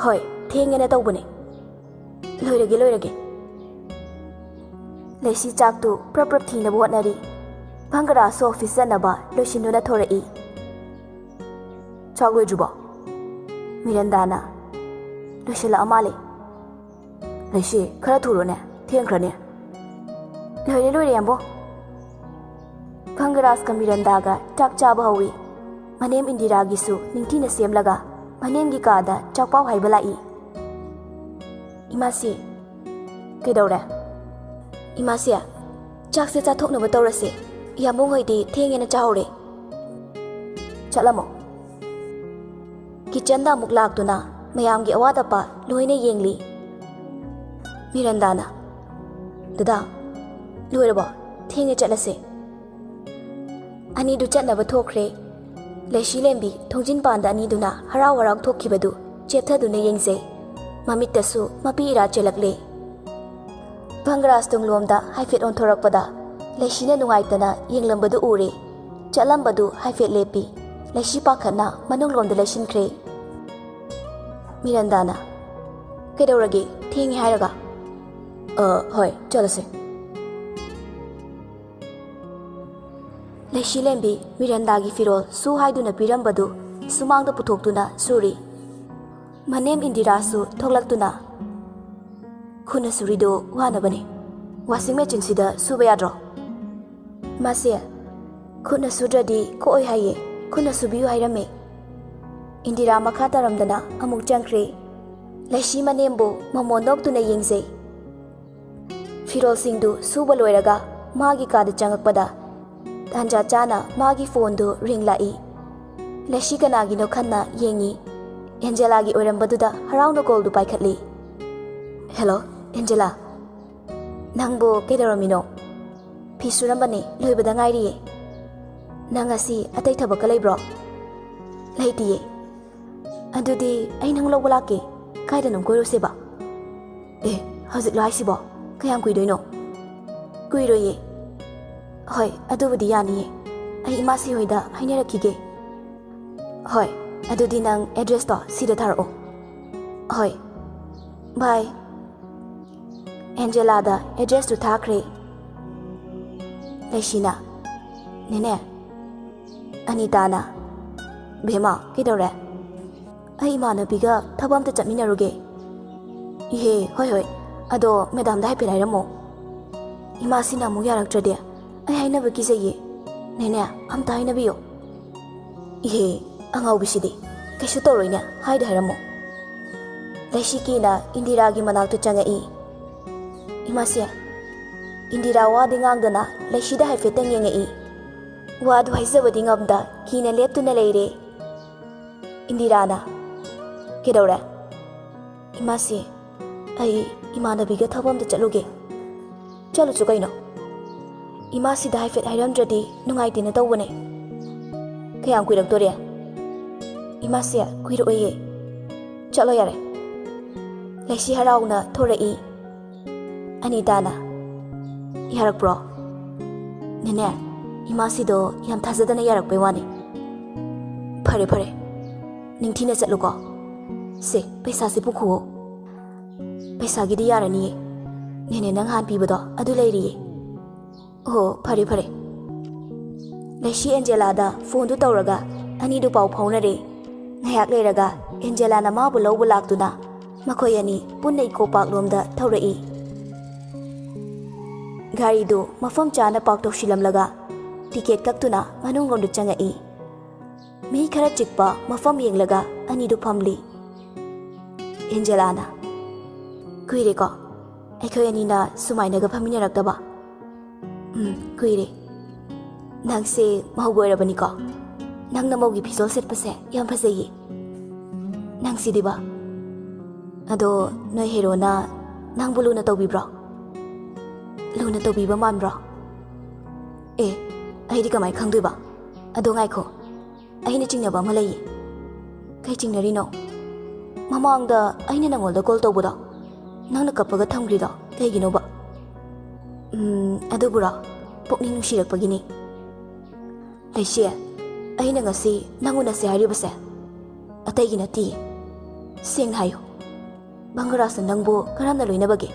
ꯍꯣꯏ, ꯊꯦꯡꯉꯦꯅ ꯇꯧꯕꯅꯦ꯫ ꯂꯣꯏꯔꯒꯦ, ꯂꯣꯏꯔꯒꯦ꯫ ꯂꯩꯁꯤ ꯆꯥꯛꯇꯨ ꯄ꯭ꯔꯞ ꯄ꯭ꯔꯞ ꯊꯤꯅꯕ ꯍꯣꯠꯅꯔꯤ꯫ ꯚꯪꯒꯔꯥꯖꯁꯨ ꯑꯣꯐꯤꯁ ꯆꯠꯅꯕ ꯂꯣꯏꯁꯤꯟꯗꯨꯅ ꯊꯣꯔꯛꯏ꯫ "ꯆꯥꯛ ꯂꯣꯏꯗ꯭ꯔꯤꯕꯣ?" ꯃꯤꯔꯟꯗꯥꯅ꯫ "ꯂꯣꯏꯁꯤꯜꯂꯛꯑ ꯃꯥꯜꯂꯦ꯫" "ꯂꯩꯁꯤ, ꯈꯔ ꯊꯨꯔꯣꯅꯦ, ꯊꯦꯡꯈ꯭ꯔꯅꯤ꯫" "ꯂꯣꯏꯔꯦ, ꯂꯣꯏꯔꯦ, ꯌꯥꯝꯕꯣ꯫" ꯚꯪꯒꯔꯥꯖꯀ ꯃꯤꯔꯟꯗꯥꯒ ꯆꯥꯛ ꯆꯥꯕ ꯍꯧꯏ꯫ ꯃꯅꯦꯝ ꯏꯟꯗꯤꯔꯥꯒꯤꯁꯨ ꯅꯤꯡꯊꯤꯅ ꯁꯦꯝꯂꯒ ꯃꯅꯦꯝꯒꯤ ꯀꯥꯗ ꯆꯥꯛꯄꯥꯎ ꯍꯥꯏꯕ ꯂꯥꯛꯏ꯫ "ꯏꯃꯥꯁꯤ꯫" "ꯀꯩꯗꯧꯔꯦ?" "ꯏꯃꯥꯁꯤ, ꯆꯥꯛꯁꯦ ꯆꯥꯊꯣꯛꯅꯕ ꯇꯧꯔꯁꯦ꯫ ꯏꯌꯥꯝꯕꯨꯡ ꯍꯣꯏꯗꯤ ꯊꯦꯡꯉꯦꯅ ꯆꯥꯍꯧꯔꯦ꯫" "ꯆꯠꯂꯝꯃꯣ꯫" ꯀꯤꯆꯟꯗ ꯑꯃꯨꯛ ꯂꯥꯛꯇꯨꯅ ꯃꯌꯥꯝꯒꯤ ꯑꯋꯥꯠ ꯑꯄꯥ ꯂꯣꯏꯅ ꯌꯦꯡꯂꯤ꯫ ꯃꯤꯔꯟꯗꯥꯅ, "ꯗꯗꯥ, ꯂꯣꯏꯔꯕꯣ? ꯊꯦꯡꯉꯦ, ꯆꯠꯂꯁꯦ꯫" ꯑꯅꯤꯗꯨ ꯆꯠꯅꯕ ꯊꯣꯛꯈ꯭ꯔꯦ꯫ ꯂꯩꯁꯤꯂꯦꯝꯕꯤ ꯊꯣꯡꯖꯤꯟ ꯄꯥꯟꯗ ꯑꯅꯤꯗꯨꯅ ꯍꯔꯥꯎ ꯍꯔꯥꯎ ꯊꯣꯛꯈꯤꯕꯗꯨ ꯆꯦꯞꯊꯗꯨꯅ ꯌꯦꯡꯖꯩ꯫ ꯃꯃꯤꯠꯇꯁꯨ ꯃꯄꯤ ꯏꯔꯥ ꯆꯦꯜꯂꯛꯂꯦ꯫ ꯚꯪꯒ꯭ꯔꯥꯖ ꯇꯨꯡꯂꯣꯝꯗ ꯍꯥꯏꯐꯦꯠ ꯑꯣꯟꯊꯣꯔꯛꯄꯗ ꯂꯩꯁꯤꯅ ꯅꯨꯡꯉꯥꯏꯇꯅ ꯌꯦꯡꯂꯝꯕꯗꯨ ꯎꯔꯦ꯫ ꯆꯠꯂꯝꯕꯗꯨ ꯍꯥꯏꯐꯦꯠ ꯂꯦꯞꯄꯤ꯫ ꯂꯩꯁꯤ ꯄꯥꯈꯠꯅ ꯃꯅꯨꯡꯂꯣꯝꯗ ꯂꯩꯁꯤꯟꯈ꯭ꯔꯦ꯫ ꯃꯤꯔꯟꯗꯥꯅ, "ꯀꯩꯗꯧꯔꯒꯦ? ꯊꯦꯡꯉꯦ ꯍꯥꯏꯔꯒ?" "ꯑ, ꯍꯣꯏ, ꯆꯠꯂꯁꯦ꯫" ꯂꯩꯁꯤꯂꯦꯝꯕꯤ ꯃꯤꯔꯟꯗꯥꯒꯤ ꯐꯤꯔꯣꯜ ꯁꯨ ꯍꯥꯏꯗꯨꯅ ꯄꯤꯔꯝꯕꯗꯨ ꯁꯨꯃꯥꯡꯗ ꯄꯨꯊꯣꯛꯇꯨꯅ ꯁꯨꯔꯤ꯫ ꯃꯅꯦꯝ ꯏꯟꯗꯤꯔꯥꯁꯨ ꯊꯣꯛꯂꯛꯇꯨꯅ, "ꯈꯨꯠꯅ ꯁꯨꯔꯤꯗꯣ ꯋꯥꯅꯕꯅꯦ꯫ ꯋꯥꯁꯤꯡ ꯃꯦꯆꯤꯟꯁꯤꯗ ꯁꯨꯕ ꯌꯥꯗ꯭ꯔꯣ?" "ꯃꯥꯁꯦ ꯈꯨꯠꯅ ꯁꯨꯗ꯭ꯔꯗꯤ ꯀꯣꯛꯑꯣꯏ ꯍꯥꯏꯌꯦ, ꯈꯨꯠꯅ ꯁꯨꯕꯤꯌꯨ ꯍꯥꯏꯔꯝꯃꯦ꯫" ꯏꯟꯗꯤꯔꯥ ꯃꯈꯥ ꯇꯥꯔꯝꯗꯅ ꯑꯃꯨꯛ ꯆꯪꯈ꯭ꯔꯦ꯫ ꯂꯩꯁꯤ ꯃꯅꯦꯝꯕꯨ ꯃꯃꯣꯟ ꯅꯣꯛꯇꯨꯅ ꯌꯦꯡꯖꯩ꯫ ꯐꯤꯔꯣꯜꯁꯤꯡꯗꯨ ꯁꯨꯕ ꯂꯣꯏꯔꯒ ꯃꯥꯒꯤ ꯀꯥꯗ ꯆꯪꯉꯛꯄꯗ ꯇꯥꯟꯖꯥ ꯆꯥꯅ ꯃꯥꯒꯤ ꯐꯣꯟꯗꯨ ꯔꯤꯡ ꯂꯥꯛꯏ꯫ ꯂꯩꯁꯤ ꯀꯅꯥꯒꯤꯅꯣ ꯈꯟꯅ ꯌꯦꯡꯉꯤ꯫ ꯑꯦꯟꯖꯦꯂꯥꯒꯤ ꯑꯣꯏꯔꯝꯕꯗꯨꯗ ꯍꯔꯥꯎꯅ ꯀꯣꯜꯗꯨ ꯄꯥꯏꯈꯠꯂꯤ꯫ "Hello, Angela. ꯅꯪꯕꯨ ꯀꯩꯗꯧꯔꯝꯃꯤꯅꯣ?" "ꯐꯤ ꯁꯨꯔꯝꯕꯅꯦ, ꯂꯣꯏꯕꯗ ꯉꯥꯏꯔꯤꯌꯦ꯫" "ꯅꯪ ꯉꯁꯤ ꯑꯇꯩ ꯊꯕꯛꯀ ꯂꯩꯕ꯭ꯔꯣ?" "ꯂꯩꯇꯤꯌꯦ꯫" "ꯑꯗꯨꯗꯤ ꯑꯩ ꯅꯪ ꯂꯧꯕ ꯂꯥꯛꯀꯦ꯫ ꯀꯥꯏꯗꯅꯣꯝ ꯀꯣꯏꯔꯨꯁꯦꯕ?" "ꯑꯦ, ꯍꯧꯖꯤꯛꯂꯣ ꯍꯥꯏꯁꯤꯕꯣ? ꯀꯌꯥꯝ ꯀꯨꯏꯗꯣꯏꯅꯣ?" "ꯀꯨꯏꯔꯣꯏꯌꯦ꯫" "ꯍꯣꯏ, ꯑꯗꯨꯕꯨꯗꯤ ꯌꯥꯅꯤꯌꯦ꯫ ꯑꯩ ꯏꯃꯥꯁꯤ ꯍꯣꯏꯗ ꯍꯥꯏꯅꯔꯛꯈꯤꯒꯦ꯫" "ꯍꯣꯏ, ꯑꯗꯨꯗꯤ ꯅꯪ ꯑꯦꯗ꯭ꯔꯦꯁꯇꯣ ꯁꯤꯗ ꯊꯥꯔꯛꯑꯣ꯫ ꯍꯣꯏ꯫ ꯕꯥꯏ꯫ ꯑꯦꯟꯖꯦꯂꯥꯗ ꯑꯦꯗ꯭ꯔꯦꯁꯇꯨ ꯊꯥꯈ꯭ꯔꯦ꯫ ꯂꯩꯁꯤꯅ, "ꯅꯦꯅꯦ꯫" ꯑꯅꯤꯇꯥꯅ, "ꯕꯦꯝꯃ, ꯀꯩꯗꯧꯔꯦ?" "ꯑꯩ ꯏꯃꯥꯟꯅꯕꯤꯒ ꯊꯕꯛ ꯑꯝꯇ ꯆꯠꯃꯤꯟꯅꯔꯨꯒꯦ꯫" "ꯏꯍꯦ, ꯍꯣꯏ ꯍꯣꯏ꯫ ꯑꯗꯣ ꯃꯦꯗꯥꯝꯗ ꯍꯥꯏꯐꯦꯠ ꯍꯥꯏꯔꯝꯃꯣ꯫ ꯏꯃꯥꯁꯤꯅ ꯑꯃꯨꯛ ꯌꯥꯔꯛꯇ꯭ꯔꯗꯤ ꯑꯩ ꯍꯥꯏꯅꯕ ꯀꯤꯖꯩꯌꯦ꯫ ꯅꯦꯅꯦ, ꯑꯝꯇ ꯍꯥꯏꯅꯕꯤꯌꯣ꯫" "ꯏꯍꯦ, ꯑꯉꯥꯎꯕꯤꯁꯤꯗꯤ꯫ ꯀꯩꯁꯨ ꯇꯧꯔꯣꯏꯅꯦ, ꯍꯥꯏꯗ ꯍꯥꯏꯔꯝꯃꯣ꯫" ꯂꯩꯁꯤ ꯀꯤꯅ ꯏꯟꯗꯤꯔꯥꯒꯤ ꯃꯅꯥꯛꯇ ꯆꯪꯉꯛꯏ꯫ "ꯏꯃꯥꯁꯦ꯫" ꯏꯟꯗꯤꯔꯥ ꯋꯥꯗꯤ ꯉꯥꯡꯗꯅ ꯂꯩꯁꯤꯗ ꯍꯥꯏꯐꯦꯠꯇꯪ ꯌꯦꯡꯉꯛꯏ꯫ ꯋꯥꯗꯨ ꯍꯥꯏꯖꯕꯗꯤ ꯉꯝꯗ ꯀꯤꯅ ꯂꯦꯞꯇꯨꯅ ꯂꯩꯔꯦ꯫ ꯏꯟꯗꯤꯔꯥꯅ, "ꯀꯩꯗꯧꯔꯦ?" "ꯏꯃꯥꯁꯦ, ꯑꯩ ꯏꯃꯥꯟꯅꯕꯤꯒ ꯊꯕꯛ ꯑꯝꯗ ꯆꯠꯂꯨꯒꯦ꯫" "ꯆꯠꯂꯨꯆꯣ ꯀꯩꯅꯣ꯫ ꯏꯃꯥꯁꯤꯗ ꯍꯥꯏꯐꯦꯠ ꯍꯥꯏꯔꯝꯗ꯭ꯔꯗꯤ ꯅꯨꯡꯉꯥꯏꯇꯦꯅ ꯇꯧꯕꯅꯦ꯫" "ꯀꯌꯥꯝ ꯀꯨꯏꯔꯛꯇꯣꯔꯤ?" "ꯏꯃꯥꯁꯦ, ꯀꯨꯏꯔꯛꯑꯣꯏꯌꯦ꯫ ꯆꯠꯂꯣ ꯌꯥꯔꯦ꯫" ꯂꯩꯁꯤ ꯍꯔꯥꯎꯅ ꯊꯣꯔꯛꯏ꯫ ꯑꯅꯤꯇꯥꯅ, "ꯌꯥꯔꯛꯄ꯭ꯔꯣ?" "ꯅꯦꯅꯦ, ꯏꯃꯥꯁꯤꯗꯣ ꯌꯥꯝ ꯊꯥꯖꯗꯅ ꯌꯥꯔꯛꯄꯩ ꯋꯥꯅꯤ꯫" "ꯐꯔꯦ, ꯐꯔꯦ꯫ ꯅꯤꯡꯊꯤꯅ ꯆꯠꯂꯨꯀꯣ꯫ ꯁꯦ, ꯄꯩꯁꯥꯁꯦ ꯄꯨꯈꯣꯛꯑꯣ꯫" "ꯄꯩꯁꯥꯒꯤꯗꯤ ꯌꯥꯔꯅꯤꯌꯦ꯫ ꯅꯦꯅꯦ, ꯅꯪ ꯍꯥꯟ ꯄꯤꯕꯗꯣ ꯑꯗꯨ ꯂꯩꯔꯤꯌꯦ꯫" "ꯑꯣ, ꯐꯔꯦ, ꯐꯔꯦ꯫" ꯂꯩꯁꯤ ꯑꯦꯟꯖꯦꯂꯥꯗ ꯐꯣꯟꯗꯨ ꯇꯧꯔꯒ ꯑꯅꯤꯗꯨ ꯄꯥꯎ ꯐꯥꯎꯅꯔꯦ꯫ ꯉꯥꯏꯍꯥꯛ ꯂꯩꯔꯒ ꯑꯦꯟꯖꯦꯂꯥꯅ ꯃꯥꯕꯨ ꯂꯧꯕ ꯂꯥꯛꯇꯨꯅ ꯃꯈꯣꯏ ꯑꯅꯤ ꯄꯨꯟꯅ ꯏꯀꯣ ꯄꯥꯔꯛꯂꯣꯝꯗ ꯊꯧꯔꯛꯏ꯫ ꯒꯥꯔꯤꯗꯨ ꯃꯐꯝ ꯆꯥꯅ ꯄꯥꯔꯛ ꯇꯧꯁꯤꯜꯂꯝꯂꯒ ꯇꯤꯀꯦꯠ ꯀꯛꯇꯨꯅ ꯃꯅꯨꯡꯂꯣꯝꯗ ꯆꯪꯉꯛꯏ꯫ ꯃꯤ ꯈꯔ ꯆꯤꯛꯄ ꯃꯐꯝ ꯌꯦꯡꯂꯒ ꯑꯅꯤꯗꯨ ꯐꯝꯂꯤ꯫ ꯑꯦꯟꯖꯦꯂꯥꯅ, "ꯀꯨꯏꯔꯦꯀꯣ ꯑꯩꯈꯣꯏ ꯑꯅꯤꯅ ꯁꯨꯃꯥꯏꯅꯒ ꯐꯝꯃꯤꯟꯅꯔꯛꯇꯕ?" "ꯎꯝ, ꯀꯨꯏꯔꯦ꯫ ꯅꯪꯁꯦ ꯃꯧꯒ ꯑꯣꯏꯔꯕꯅꯤꯀꯣ? ꯅꯪꯅ ꯃꯧꯒꯤ ꯐꯤꯖꯣꯜ ꯁꯦꯠꯄꯁꯦ ꯌꯥꯝ ꯐꯖꯩꯌꯦ꯫ ꯅꯪꯁꯤꯗꯤꯕ꯫ ꯑꯗꯣ ꯅꯣꯏ ꯍꯦꯔꯣꯅ ꯅꯪꯕꯨ ꯂꯨꯅ ꯇꯧꯕꯤꯕ꯭ꯔꯣ? ꯂꯨꯅ ꯇꯧꯕꯤꯕ ꯃꯥꯟꯕ꯭ꯔꯣ?" "ꯑꯦ, ꯑꯩꯗꯤ ꯀꯃꯥꯏ ꯈꯪꯗꯣꯏꯕ? ꯑꯗꯣ ꯉꯥꯏꯈꯣ, ꯑꯩꯅ ꯆꯤꯡꯅꯕ ꯑꯃ ꯂꯩꯌꯦ꯫" "ꯀꯩ ꯆꯤꯡꯅꯔꯤꯅꯣ?" "ꯃꯃꯥꯡꯗ ꯑꯩꯅ ꯅꯪꯉꯣꯟꯗ ꯀꯣꯜ ꯇꯧꯕꯗꯣ, ꯅꯪꯅ ꯀꯞꯄꯒ ꯊꯝꯈ꯭ꯔꯤꯗꯣ ꯀꯩꯒꯤꯅꯣꯕ?" "ꯎꯝ, ꯑꯗꯨꯕꯨꯔꯣ, ꯄꯨꯛꯅꯤꯡ ꯅꯨꯡꯁꯤꯔꯛꯄꯒꯤꯅꯤ꯫ ꯂꯩꯁꯤ, ꯑꯩꯅ ꯉꯁꯤ ꯅꯪ ꯎꯅꯁꯦ ꯍꯥꯏꯔꯤꯕꯁꯦ ꯑꯇꯩꯒꯤ ꯅꯠꯇꯦ꯫ ꯁꯦꯡꯅ ꯍꯥꯏꯌꯨ, ꯕꯪꯒꯔꯥꯖꯅ ꯅꯪꯕꯨ ꯀꯔꯝꯅ ꯂꯣꯏꯅꯕꯒꯦ?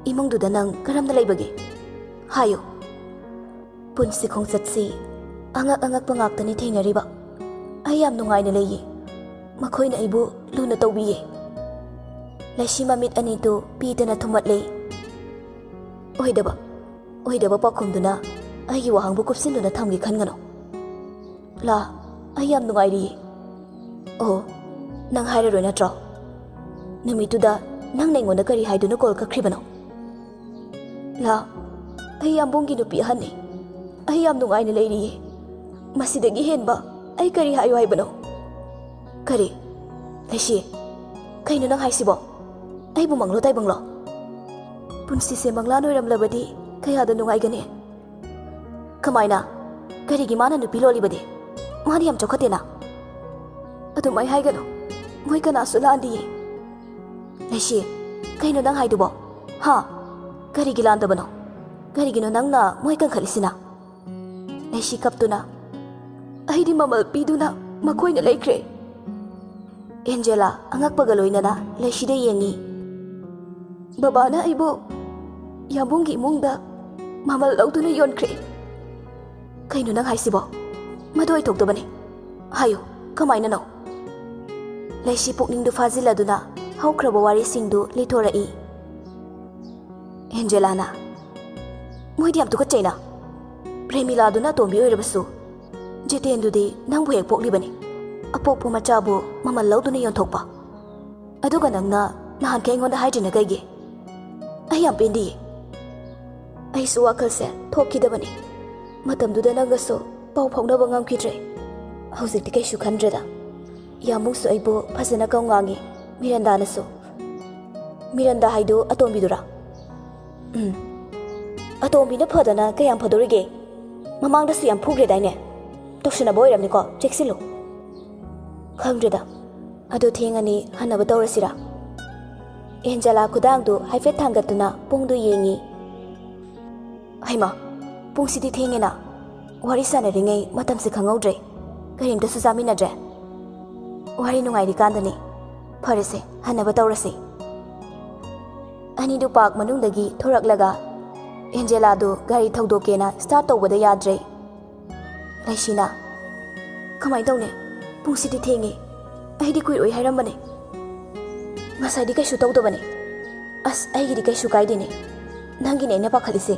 ꯏꯃꯨꯡꯗꯨꯗ ꯅꯪ ꯀꯔꯝꯅ ꯂꯩꯕꯒꯦ? ꯍꯥꯏꯌꯨ꯫ ꯄꯨꯟꯁꯤ ꯈꯣꯡꯆꯠꯁꯤ ꯑꯉꯛ ꯑꯉꯛꯄ ꯉꯥꯛꯇꯅꯤ ꯊꯦꯡꯅꯔꯤꯕ꯫ ꯑꯩ ꯌꯥꯝ ꯅꯨꯡꯉꯥꯏꯅ ꯂꯩꯌꯦ꯫ ꯃꯈꯣꯏꯅ ꯑꯩꯕꯨ ꯂꯨꯅ ꯇꯧꯕꯤꯌꯦ꯫ ꯂꯩꯁꯤ ꯃꯃꯤꯠ ꯑꯅꯤꯗꯨ ꯄꯤꯗꯅ ꯊꯨꯝꯃꯠꯂꯦ꯫ ꯑꯣꯏꯗꯕ, ꯑꯣꯏꯗꯕ ꯄꯥꯎꯈꯨꯝꯗꯨꯅ ꯑꯩꯒꯤ ꯋꯥꯍꯪꯕꯨ ꯀꯨꯞꯁꯤꯟꯗꯨꯅ ꯊꯝꯒꯦ ꯈꯟꯒꯅꯨ꯫ ꯂꯥ, ꯑꯩ ꯌꯥꯝ ꯅꯨꯡꯉꯥꯏꯔꯤꯌꯦ꯫ ꯑꯣ, ꯅꯪ ꯍꯥꯏꯔꯔꯣꯏ ꯅꯠꯇ꯭ꯔꯣ? ꯅꯨꯃꯤꯠꯇꯨꯗ ꯅꯪꯅ ꯑꯩꯉꯣꯟꯗ ꯀꯔꯤ ꯍꯥꯏꯗꯨꯅ ꯀꯣꯜ ꯀꯛꯈ꯭ꯔꯤꯕꯅꯣ? ꯂꯥ, ꯑꯩ ꯌꯥꯝꯕꯨꯡꯒꯤ ꯅꯨꯄꯤ ꯑꯍꯟꯅꯤ꯫ ꯑꯩ ꯌꯥꯝ ꯅꯨꯡꯉꯥꯏꯅ ꯂꯩꯔꯤꯌꯦ꯫ ꯃꯁꯤꯗꯒꯤ ꯍꯦꯟꯕ ꯑꯩ ꯀꯔꯤ ꯍꯥꯏꯌꯨ ꯍꯥꯏꯕꯅꯣ? ꯀꯔꯤ? ꯂꯩꯁꯤ, ꯀꯩꯅꯣ ꯅꯪ ꯍꯥꯏꯁꯤꯕꯣ? ꯑꯩꯕꯨ ꯃꯪꯂꯣ ꯇꯥꯏꯕꯪꯂꯣ? ꯄꯨꯟꯁꯤꯁꯦ ꯃꯪꯂꯥꯟ ꯑꯣꯏꯔꯝꯂꯕꯗꯤ ꯀꯌꯥꯗ ꯅꯨꯡꯉꯥꯏꯒꯅꯤ꯫ ꯀꯃꯥꯏꯅ? ꯀꯔꯤꯒꯤ ꯃꯥꯅ ꯅꯨꯄꯤ ꯂꯣꯜꯂꯤꯕꯗꯤ? ꯃꯥꯗꯤ ꯌꯥꯝ ꯆꯥꯎꯈꯠꯇꯦꯅ꯫ ꯑꯗꯨꯃꯥꯏ ꯍꯥꯏꯒꯅꯨ꯫ ꯃꯣꯏ ꯀꯅꯥꯁꯨ ꯂꯥꯟꯗꯤꯌꯦ꯫ ꯂꯩꯁꯤ, ꯀꯩꯅꯣ ꯅꯪ ꯍꯥꯏꯗꯨꯕꯣ? ꯍꯥ? ꯀꯔꯤꯒꯤ ꯂꯥꯟꯗꯕꯅꯣ? ꯀꯔꯤꯒꯤꯅꯣ ꯅꯪꯅ ꯃꯣꯏ ꯀꯟꯈꯠꯂꯤꯁꯤꯅ? ꯂꯩꯁꯤ ꯀꯞꯇꯨꯅ, ꯑꯩꯗꯤ ꯃꯃꯜ ꯄꯤꯗꯨꯅ ꯃꯈꯣꯏꯅ ꯂꯩꯈ꯭ꯔꯦ꯫ ꯑꯦꯟꯖꯦꯂꯥ ꯑꯉꯛꯄꯒ ꯂꯣꯏꯅꯅ ꯂꯩꯁꯤꯗ ꯌꯦꯡꯉꯤ꯫ ꯕꯕꯥꯅ ꯑꯩꯕꯨ ꯌꯥꯝꯕꯨꯡꯒꯤ ꯏꯃꯨꯡꯗ ꯃꯃꯜ ꯂꯧꯗꯨꯅ ꯌꯣꯟꯈ꯭ꯔꯦ꯫ ꯀꯩꯅꯣ ꯅꯪ ꯍꯥꯏꯁꯤꯕꯣ? ꯃꯗꯨ ꯑꯣꯏꯊꯣꯛꯇꯕꯅꯤ꯫ ꯍꯥꯏꯌꯨ, ꯀꯃꯥꯏꯅꯅꯣ? ꯂꯩꯁꯤ ꯄꯨꯛꯅꯤꯡꯗꯨ ꯐꯥꯖꯤꯜꯂꯗꯨꯅ ꯍꯧꯈ꯭ꯔꯕ ꯋꯥꯔꯤꯁꯤꯡꯗꯨ ꯂꯤꯊꯣꯔꯛꯏ꯫ ꯑꯦꯟꯖꯦꯂꯥꯅ, ꯃꯣꯏꯗꯤ ꯌꯥꯝ ꯇꯨꯀꯠꯆꯩꯅ꯫ ꯄ꯭ꯔꯦꯃꯤꯂꯥꯗꯨꯅ ꯑꯇꯣꯝꯕꯤ ꯑꯣꯏꯔꯕꯁꯨ, ꯖꯤꯇꯦꯟꯗꯨꯗꯤ ꯅꯪꯕꯨ ꯍꯦꯛ ꯄꯣꯛꯂꯤꯕꯅꯤ꯫ ꯑꯄꯣꯛꯄ ꯃꯆꯥꯕꯨ ꯃꯃꯜ ꯂꯧꯗꯨꯅ ꯌꯣꯟꯊꯣꯛꯄ꯫ ꯑꯗꯨꯒ ꯅꯪꯅ ꯅꯍꯥꯟꯈꯩ ꯑꯩꯉꯣꯟꯗ ꯍꯥꯏꯗ꯭ꯔꯤꯅ ꯀꯩꯒꯤ? ꯑꯩ ꯌꯥꯝ ꯄꯦꯟꯗꯤꯌꯦ꯫ ꯑꯩꯁꯨ ꯋꯥꯈꯜꯁꯦ ꯊꯣꯛꯈꯤꯗꯕꯅꯤ꯫ ꯃꯇꯝꯗꯨꯗ ꯅꯪꯒꯁꯨ ꯄꯥꯎ ꯐꯥꯎꯅꯕ ꯉꯝꯈꯤꯗ꯭ꯔꯦ꯫ ꯍꯧꯖꯤꯛꯇꯤ ꯀꯩꯁꯨ ꯈꯟꯗ꯭ꯔꯦꯗ꯫ ꯌꯥꯝꯕꯨꯡꯁꯨ ꯑꯩꯕꯨ ꯐꯖꯅ ꯀꯧ ꯉꯥꯡꯉꯤ, ꯃꯤꯔꯟꯗꯥꯅꯁꯨ꯫ ꯃꯤꯔꯟꯗꯥ ꯍꯥꯏꯗꯨ ꯑꯇꯣꯝꯕꯤꯗꯨꯔꯥ? ꯎꯝ꯫ ꯑꯇꯣꯝꯕꯤꯅ ꯐꯗꯅ ꯀꯌꯥꯝ ꯐꯗꯣꯔꯤꯒꯦ? ꯃꯃꯥꯡꯗꯁꯨ ꯌꯥꯝ ꯐꯨꯈ꯭ꯔꯦꯗꯥꯏꯅꯦ? ꯇꯧꯁꯤꯟꯅꯕ ꯑꯣꯏꯔꯝꯅꯤꯀꯣ, ꯆꯦꯛꯁꯤꯜꯂꯨ꯫ ꯈꯪꯗ꯭ꯔꯦꯗ, ꯑꯗꯨ ꯊꯦꯡꯉꯅꯤ, ꯍꯟꯅꯕ ꯇꯧꯔꯁꯤꯔꯥ? ꯑꯦꯟꯖꯦꯂꯥ ꯈꯨꯗꯥꯡꯗꯨ ꯍꯥꯏꯐꯦꯠ ꯊꯥꯡꯒꯠꯇꯨꯅ ꯄꯨꯡꯗꯨ ꯌꯦꯡꯉꯤ꯫ ꯍꯩꯃꯥ, ꯄꯨꯡꯁꯤꯗꯤ ꯊꯦꯡꯉꯦꯅ꯫ ꯋꯥꯔꯤ ꯁꯥꯟꯅꯔꯤꯉꯩ ꯃꯇꯝꯁꯦ ꯈꯪꯍꯧꯗ꯭ꯔꯦ꯫ ꯀꯔꯤꯝꯇꯁꯨ ꯆꯥꯃꯤꯟꯅꯗ꯭ꯔꯦ꯫ ꯋꯥꯔꯤ ꯅꯨꯡꯉꯥꯏꯔꯤꯀꯥꯟꯗꯅꯤ꯫ ꯐꯔꯦꯁꯦ, ꯍꯟꯅꯕ ꯇꯧꯔꯁꯤ꯫ ꯑꯅꯤꯗꯨ ꯄꯥꯔꯛ ꯃꯅꯨꯡꯗꯒꯤ ꯊꯣꯔꯛꯂꯒ ꯑꯦꯟꯖꯦꯂꯥꯗꯨ ꯒꯥꯔꯤ ꯊꯧꯗꯣꯛꯀꯦꯅ ꯁ꯭ꯇꯥꯔꯠ ꯇꯧꯕꯗ ꯌꯥꯗ꯭ꯔꯦ꯫ ꯂꯩꯁꯤꯅ, "ꯀꯃꯥꯏꯅ ꯇꯧꯅꯤ? ꯄꯨꯡꯁꯤꯗꯤ ꯊꯦꯡꯉꯦ꯫ ꯑꯩꯗꯤ ꯀꯨꯏꯔꯣꯏ ꯍꯥꯏꯔꯝꯕꯅꯦ꯫ ꯉꯁꯥꯏꯗꯤ ꯀꯩꯁꯨ ꯇꯧꯗꯕꯅꯦ꯫ ꯑꯁ, ꯑꯩꯒꯤꯗꯤ ꯀꯩꯁꯨ ꯀꯥꯏꯗꯦꯅꯦ꯫ ꯅꯪꯒꯤꯅꯦ ꯑꯩꯅ ꯄꯥꯈꯠꯂꯤꯁꯦ꯫"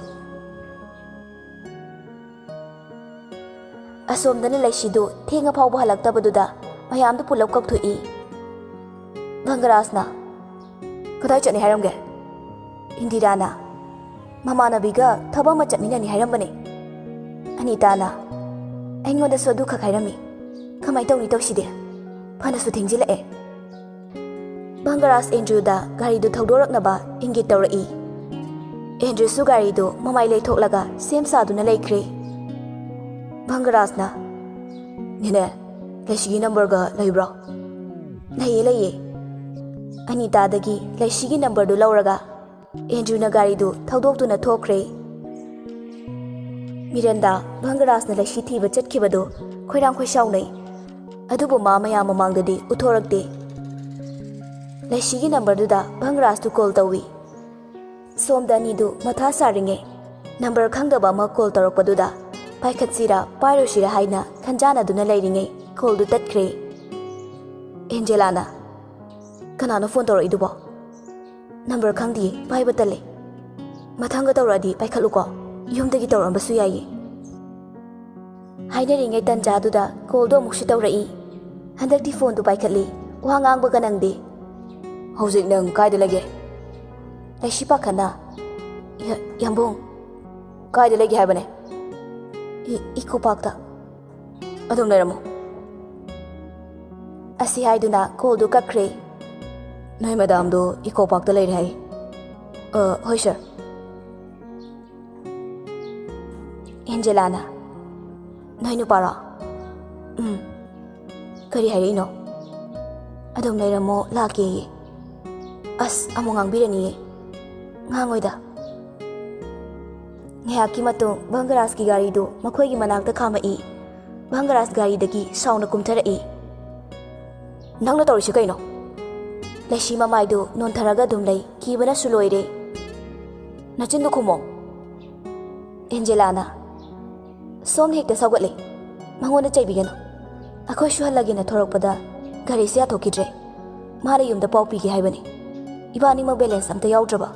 ꯑꯁꯣꯝꯗꯅ ꯂꯩꯁꯤꯗꯨ ꯊꯦꯡꯉ ꯐꯥꯎꯕ ꯍꯜꯂꯛꯇꯕꯗꯨꯗ ꯃꯌꯥꯝꯗꯨ ꯄꯨꯂꯞ ꯀꯧꯊꯣꯛꯏ꯫ ꯚꯪꯒꯔꯥꯖꯅ, "ꯀꯗꯥꯏ ꯆꯠꯅꯤ ꯍꯥꯏꯔꯝꯒꯦ?" ꯏꯟꯗꯤꯔꯥꯅ, "ꯃꯃꯥꯟꯅꯕꯤꯒ ꯊꯕꯛ ꯑꯃ ꯆꯠꯃꯤꯟꯅꯅꯤ ꯍꯥꯏꯔꯝꯕꯅꯦ꯫" ꯑꯅꯤꯇꯥꯅ, "ꯑꯩꯉꯣꯟꯗꯁꯨ ꯑꯗꯨꯈꯛ ꯍꯥꯏꯔꯝꯃꯤ꯫ ꯀꯃꯥꯏ ꯇꯧꯅꯤ ꯇꯧꯁꯤꯗꯤ? ꯐꯅꯁꯨ ꯊꯦꯡꯖꯤꯜꯂꯛꯑꯦ꯫" ꯚꯪꯒꯔꯥꯖ ꯑꯦꯟꯗ꯭ꯔꯨꯗ ꯒꯥꯔꯤꯗꯨ ꯊꯧꯗꯣꯔꯛꯅꯕ ꯏꯪꯒꯤꯠ ꯇꯧꯔꯛꯏ꯫ ꯑꯦꯟꯗ꯭ꯔꯨꯁꯨ ꯒꯥꯔꯤꯗꯨ ꯃꯃꯥꯏ ꯂꯩꯊꯣꯛꯂꯒ ꯁꯦꯝ ꯁꯥꯗꯨꯅ ꯂꯩꯈ꯭ꯔꯦ꯫ ꯚꯪꯒꯔꯥꯖꯅ, "ꯅꯦꯅꯦ, ꯂꯩꯁꯤꯒꯤ ꯅꯝꯕꯔꯒ ꯂꯩꯕ꯭ꯔꯣ?" "ꯂꯩꯌꯦ, ꯂꯩꯌꯦ꯫" ꯑꯅꯤꯇꯥꯗꯒꯤ ꯂꯩꯁꯤꯒꯤ ꯅꯝꯕꯔꯗꯨ ꯂꯧꯔꯒ ꯑꯦꯟꯗ꯭ꯔꯨꯅ ꯒꯥꯔꯤꯗꯨ ꯊꯧꯗꯣꯛꯇꯨꯅ ꯊꯣꯛꯈ꯭ꯔꯦ꯫ ꯃꯤꯔꯟꯗꯥ ꯚꯪꯒꯔꯥꯖꯅ ꯂꯩꯁꯤ ꯊꯤꯕ ꯆꯠꯈꯤꯕꯗꯨ ꯈꯣꯏꯔꯥꯡ ꯈꯣꯏꯁꯥꯎꯅꯩ꯫ ꯑꯗꯨꯕꯨ ꯃꯥ ꯃꯌꯥꯝ ꯃꯃꯥꯡꯗꯗꯤ ꯎꯠꯊꯣꯔꯛꯇꯦ꯫ ꯂꯩꯁꯤꯒꯤ ꯅꯝꯕꯔꯗꯨꯗ ꯚꯪꯒꯔꯥꯖꯇꯨ ꯀꯣꯜ ꯇꯧꯏ꯫ ꯁꯣꯝꯗ ꯑꯅꯤꯗꯨ ꯃꯊꯥ ꯁꯥꯔꯤꯉꯩ, ꯅꯝꯕꯔ ꯈꯪꯗꯕ ꯑꯃ ꯀꯣꯜ ꯇꯧꯔꯛꯄꯗꯨꯗ ꯄꯥꯏꯈꯠꯁꯤꯔꯥ ꯄꯥꯏꯔꯣꯏꯁꯤꯔꯥ ꯍꯥꯏꯅ ꯈꯟꯖꯥꯟꯅꯗꯨꯅ ꯂꯩꯔꯤꯉꯩ ꯀꯣꯜꯗꯨ ꯇꯠꯈ꯭ꯔꯦ꯫ ꯑꯦꯟꯖꯦꯂꯥꯅ, "ꯀꯅꯥꯅꯣ ꯐꯣꯟ ꯇꯧꯔꯛꯏꯗꯨꯕꯣ? ꯅꯝꯕꯔ ꯈꯪꯗꯤꯌꯦ, ꯄꯥꯏꯕ ꯇꯜꯂꯦ꯫ ꯃꯊꯪꯒ ꯇꯧꯔꯛꯑꯗꯤ ꯄꯥꯏꯈꯠꯂꯨꯀꯣ, ꯌꯨꯝꯗꯒꯤ ꯇꯧꯔꯛꯑꯝꯕꯁꯨ ꯌꯥꯏꯌꯦ꯫" ꯍꯥꯏꯅꯔꯤꯉꯩ ꯇꯟꯖꯥꯗꯨꯗ ꯀꯣꯜꯗꯣ ꯑꯃꯨꯛꯁꯨ ꯇꯧꯔꯛꯏ꯫ ꯍꯟꯗꯛꯇꯤ ꯐꯣꯟꯗꯨ ꯄꯥꯏꯈꯠꯂꯤ, ꯋꯥ ꯉꯥꯡꯕꯒ ꯅꯪꯗꯦ꯫ "ꯍꯧꯖꯤꯛ ꯅꯪ ꯀꯥꯏꯗ ꯂꯩꯒꯦ?" ꯂꯩꯁꯤ ꯄꯥꯈꯠꯅ, "ꯌꯥ-, ꯌꯥꯝꯕꯨꯡ꯫" "ꯀꯥꯏꯗ ꯂꯩꯒꯦ ꯍꯥꯏꯕꯅꯦ?" "E-, eco ꯄꯥꯔꯛꯇ꯫" "ꯑꯗꯨꯝ ꯂꯩꯔꯝꯃꯣ꯫" ꯑꯁꯤ ꯍꯥꯏꯗꯨꯅ ꯀꯣꯜꯗꯨ ꯀꯛꯈ꯭ꯔꯦ꯫ "ꯅꯣꯏ ꯃꯦꯗꯥꯝꯗꯣ ꯏꯀꯣ ꯄꯥꯔꯛꯇ ꯂꯩꯔꯦ ꯍꯥꯏ꯫" "ꯑ, ꯍꯣꯏ ꯁꯥꯔ꯫" ꯑꯦꯟꯖꯦꯂꯥꯅ, "ꯅꯣꯏ ꯅꯨꯄꯥꯔꯣ?" "ꯎꯝ꯫" "ꯀꯔꯤ ꯍꯥꯏꯔꯛꯏꯅꯣ?" "ꯑꯗꯨꯝ ꯂꯩꯔꯝꯃꯣ, ꯂꯥꯛꯀꯦꯌꯦ꯫" "ꯑꯁ, ꯑꯃꯨꯛ ꯉꯥꯡꯕꯤꯔꯅꯤꯌꯦ꯫" "ꯉꯥꯡꯉꯣꯏꯗ꯫" ꯉꯥꯏꯍꯥꯛꯀꯤ ꯃꯇꯨꯡ ꯚꯪꯒꯔꯥꯖꯀꯤ ꯒꯥꯔꯤꯗꯨ ꯃꯈꯣꯏꯒꯤ ꯃꯅꯥꯛꯇ ꯈꯥꯝꯃꯛꯏ꯫ ꯚꯪꯒꯔꯥꯖ ꯒꯥꯔꯤꯗꯒꯤ ꯁꯥꯎꯅ ꯀꯨꯝꯊꯔꯛꯏ꯫ "ꯅꯪꯅ ꯇꯧꯔꯤꯁꯤ ꯀꯩꯅꯣ?" ꯂꯩꯁꯤ ꯃꯃꯥꯏꯗꯨ ꯅꯣꯟꯊꯔꯒ ꯑꯗꯨꯝ ꯂꯩ, ꯀꯤꯕꯅꯁꯨ ꯂꯣꯏꯔꯦ꯫ "ꯅꯆꯤꯟꯗꯨ ꯈꯨꯝꯃꯣ!" ꯑꯦꯟꯖꯦꯂꯥꯅ, "ꯁꯣꯝ ꯍꯦꯛꯇ ꯁꯧꯒꯠꯂꯦ꯫ ꯃꯉꯣꯟꯗ ꯆꯩꯕꯤꯒꯅꯨ꯫ ꯑꯩꯈꯣꯏ ꯁꯨꯍꯜꯂꯒꯦꯅ ꯊꯣꯔꯛꯄꯗ ꯒꯥꯔꯤꯁꯦ ꯌꯥꯊꯣꯛꯈꯤꯗ꯭ꯔꯦ꯫ ꯃꯥꯅ ꯌꯨꯝꯗ ꯄꯥꯎ ꯄꯤꯒꯦ ꯍꯥꯏꯕꯅꯤ꯫ ꯏꯕꯥꯅꯤꯃꯛ ꯕꯦꯂꯦꯟꯁ ꯑꯝꯇ ꯌꯥꯎꯗ꯭ꯔꯕ꯫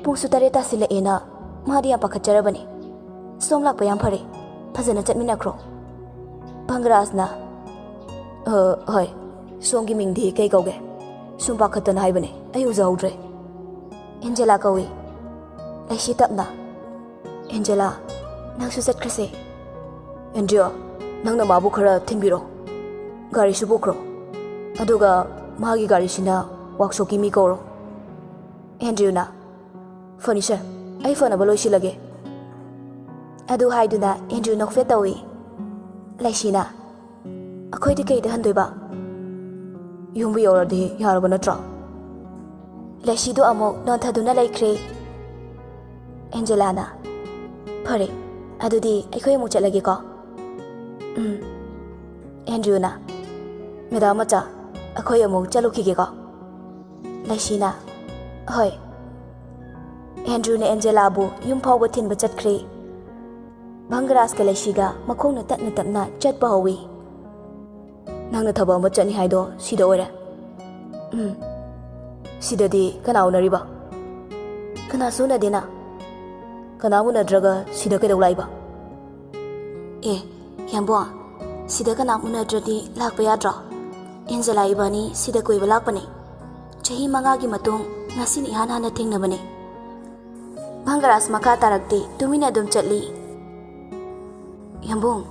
ꯄꯨꯡꯁꯨ ꯇꯔꯦꯠ ꯇꯥꯁꯤꯜꯂꯛꯑꯦꯅ ꯃꯥꯗꯤ ꯌꯥꯝ ꯄꯥꯈꯠꯆꯔꯕꯅꯤ꯫ ꯁꯣꯝ ꯂꯥꯛꯄ ꯌꯥꯝ ꯐꯔꯦ꯫ ꯐꯖꯅ ꯆꯠꯃꯤꯟꯅꯈ꯭ꯔꯣ꯫" ꯚꯪꯒꯔꯥꯖꯅ, "ꯑ, ꯍꯣꯏ꯫ ꯁꯣꯝꯒꯤ ꯃꯤꯡꯗꯤ ꯀꯩ ꯀꯧꯒꯦ? ꯁꯨꯝ ꯄꯥꯈꯠꯇꯅ ꯍꯥꯏꯕꯅꯦ, ꯑꯩ ꯎꯖꯍꯧꯗ꯭ꯔꯦ꯫" "ꯑꯦꯟꯖꯦꯂꯥ ꯀꯧꯏ꯫" ꯂꯩꯁꯤ ꯇꯞꯅ, "ꯑꯦꯟꯖꯦꯂꯥ, ꯅꯪꯁꯨ ꯆꯠꯈ꯭ꯔꯁꯦ꯫" "ꯑꯦꯟꯗ꯭ꯔꯤꯌꯨ, ꯅꯪꯅ ꯃꯥꯕꯨ ꯈꯔ ꯊꯤꯟꯕꯤꯔꯣ꯫ ꯒꯥꯔꯤꯁꯨ ꯄꯨꯈ꯭ꯔꯣ꯫ ꯑꯗꯨꯒ ꯃꯥꯒꯤ ꯒꯥꯔꯤꯁꯤꯅ ꯋꯥꯛꯁꯣꯞꯀꯤ ꯃꯤ ꯀꯧꯔꯣ꯫" ꯑꯦꯟꯗ꯭ꯔꯤꯌꯨꯅ, "ꯐꯅꯤ ꯁꯥꯔ, ꯑꯩ ꯐꯅꯕ ꯂꯣꯏꯁꯤꯜꯂꯒꯦ꯫" ꯑꯗꯨ ꯍꯥꯏꯗꯨꯅ ꯑꯦꯟꯗ꯭ꯔꯤꯌꯨ ꯅꯣꯛꯐꯦꯠ ꯇꯧꯏ꯫ ꯂꯩꯁꯤꯅ, "ꯑꯩꯈꯣꯏꯗꯤ ꯀꯩꯗ ꯍꯟꯗꯣꯏꯕ? ꯌꯨꯝꯕꯨ ꯌꯧꯔꯗꯤ ꯌꯥꯔꯕ ꯅꯠꯇ꯭ꯔꯣ?" ꯂꯩꯁꯤꯗꯨ ꯑꯃꯨꯛ ꯅꯣꯟꯊꯗꯨꯅ ꯂꯩꯈ꯭ꯔꯦ꯫ ꯑꯦꯟꯖꯦꯂꯥꯅ, "ꯐꯔꯦ, ꯑꯗꯨꯗꯤ ꯑꯩꯈꯣꯏ ꯑꯃꯨꯛ ꯆꯠꯂꯒꯦꯀꯣ꯫" "ꯎꯝ꯫" ꯑꯦꯟꯗ꯭ꯔꯤꯌꯨꯅ, "ꯃꯦꯗꯥꯝ ꯃꯆꯥ, ꯑꯩꯈꯣꯏ ꯑꯃꯨꯛ ꯆꯠꯂꯨꯈꯤꯒꯦꯀꯣ꯫" ꯂꯩꯁꯤꯅ, "ꯍꯣꯏ꯫" ꯑꯦꯟꯗ꯭ꯔꯤꯌꯨꯅ ꯑꯦꯟꯖꯦꯂꯥꯕꯨ ꯌꯨꯝ ꯐꯥꯎꯕ ꯊꯤꯟꯕ ꯆꯠꯈ꯭ꯔꯦ꯫ ꯚꯪꯒꯔꯥꯖꯀ ꯂꯩꯁꯤꯒ ꯃꯈꯣꯡꯅ ꯇꯞꯅ ꯇꯞꯅ ꯆꯠꯄ ꯍꯧꯏ꯫ "ꯅꯪꯅ ꯊꯕꯛ ꯑꯃ ꯆꯠꯅꯤ ꯍꯥꯏꯗꯣ ꯁꯤꯗ ꯑꯣꯏꯔꯦ?" "ꯎꯝ꯫" "ꯁꯤꯗꯗꯤ ꯀꯅꯥ ꯎꯅꯔꯤꯕ?" "ꯀꯅꯥꯁꯨ ꯎꯅꯗꯦꯅ꯫" "ꯀꯅꯥꯝ ꯎꯅꯗ꯭ꯔꯒ ꯁꯤꯗ ꯀꯩꯗꯧ ꯂꯥꯛꯏꯕ?" "ꯑꯦ, ꯌꯥꯝꯕꯣ, ꯁꯤꯗ ꯀꯅꯥꯝ ꯎꯅꯗ꯭ꯔꯗꯤ ꯂꯥꯛꯄ ꯌꯥꯗ꯭ꯔꯣ? ꯑꯦꯟꯖꯦꯂꯥ ꯏꯕꯥꯅꯤ ꯁꯤꯗ ꯀꯣꯏꯕ ꯂꯥꯛꯄꯅꯦ꯫ ꯆꯍꯤ ꯃꯉꯥꯒꯤ ꯃꯇꯨꯡ ꯉꯁꯤꯅ ꯏꯍꯥꯟ ꯍꯥꯟꯅ ꯊꯦꯡꯅꯕꯅꯦ꯫" ꯚꯪꯒꯔꯥꯖ ꯃꯈꯥ ꯇꯥꯔꯛꯇꯦ, ꯇꯨꯃꯤꯟꯅ ꯑꯗꯨꯝ ꯆꯠꯂꯤ꯫ "ꯌꯥꯝꯕꯨꯡ꯫"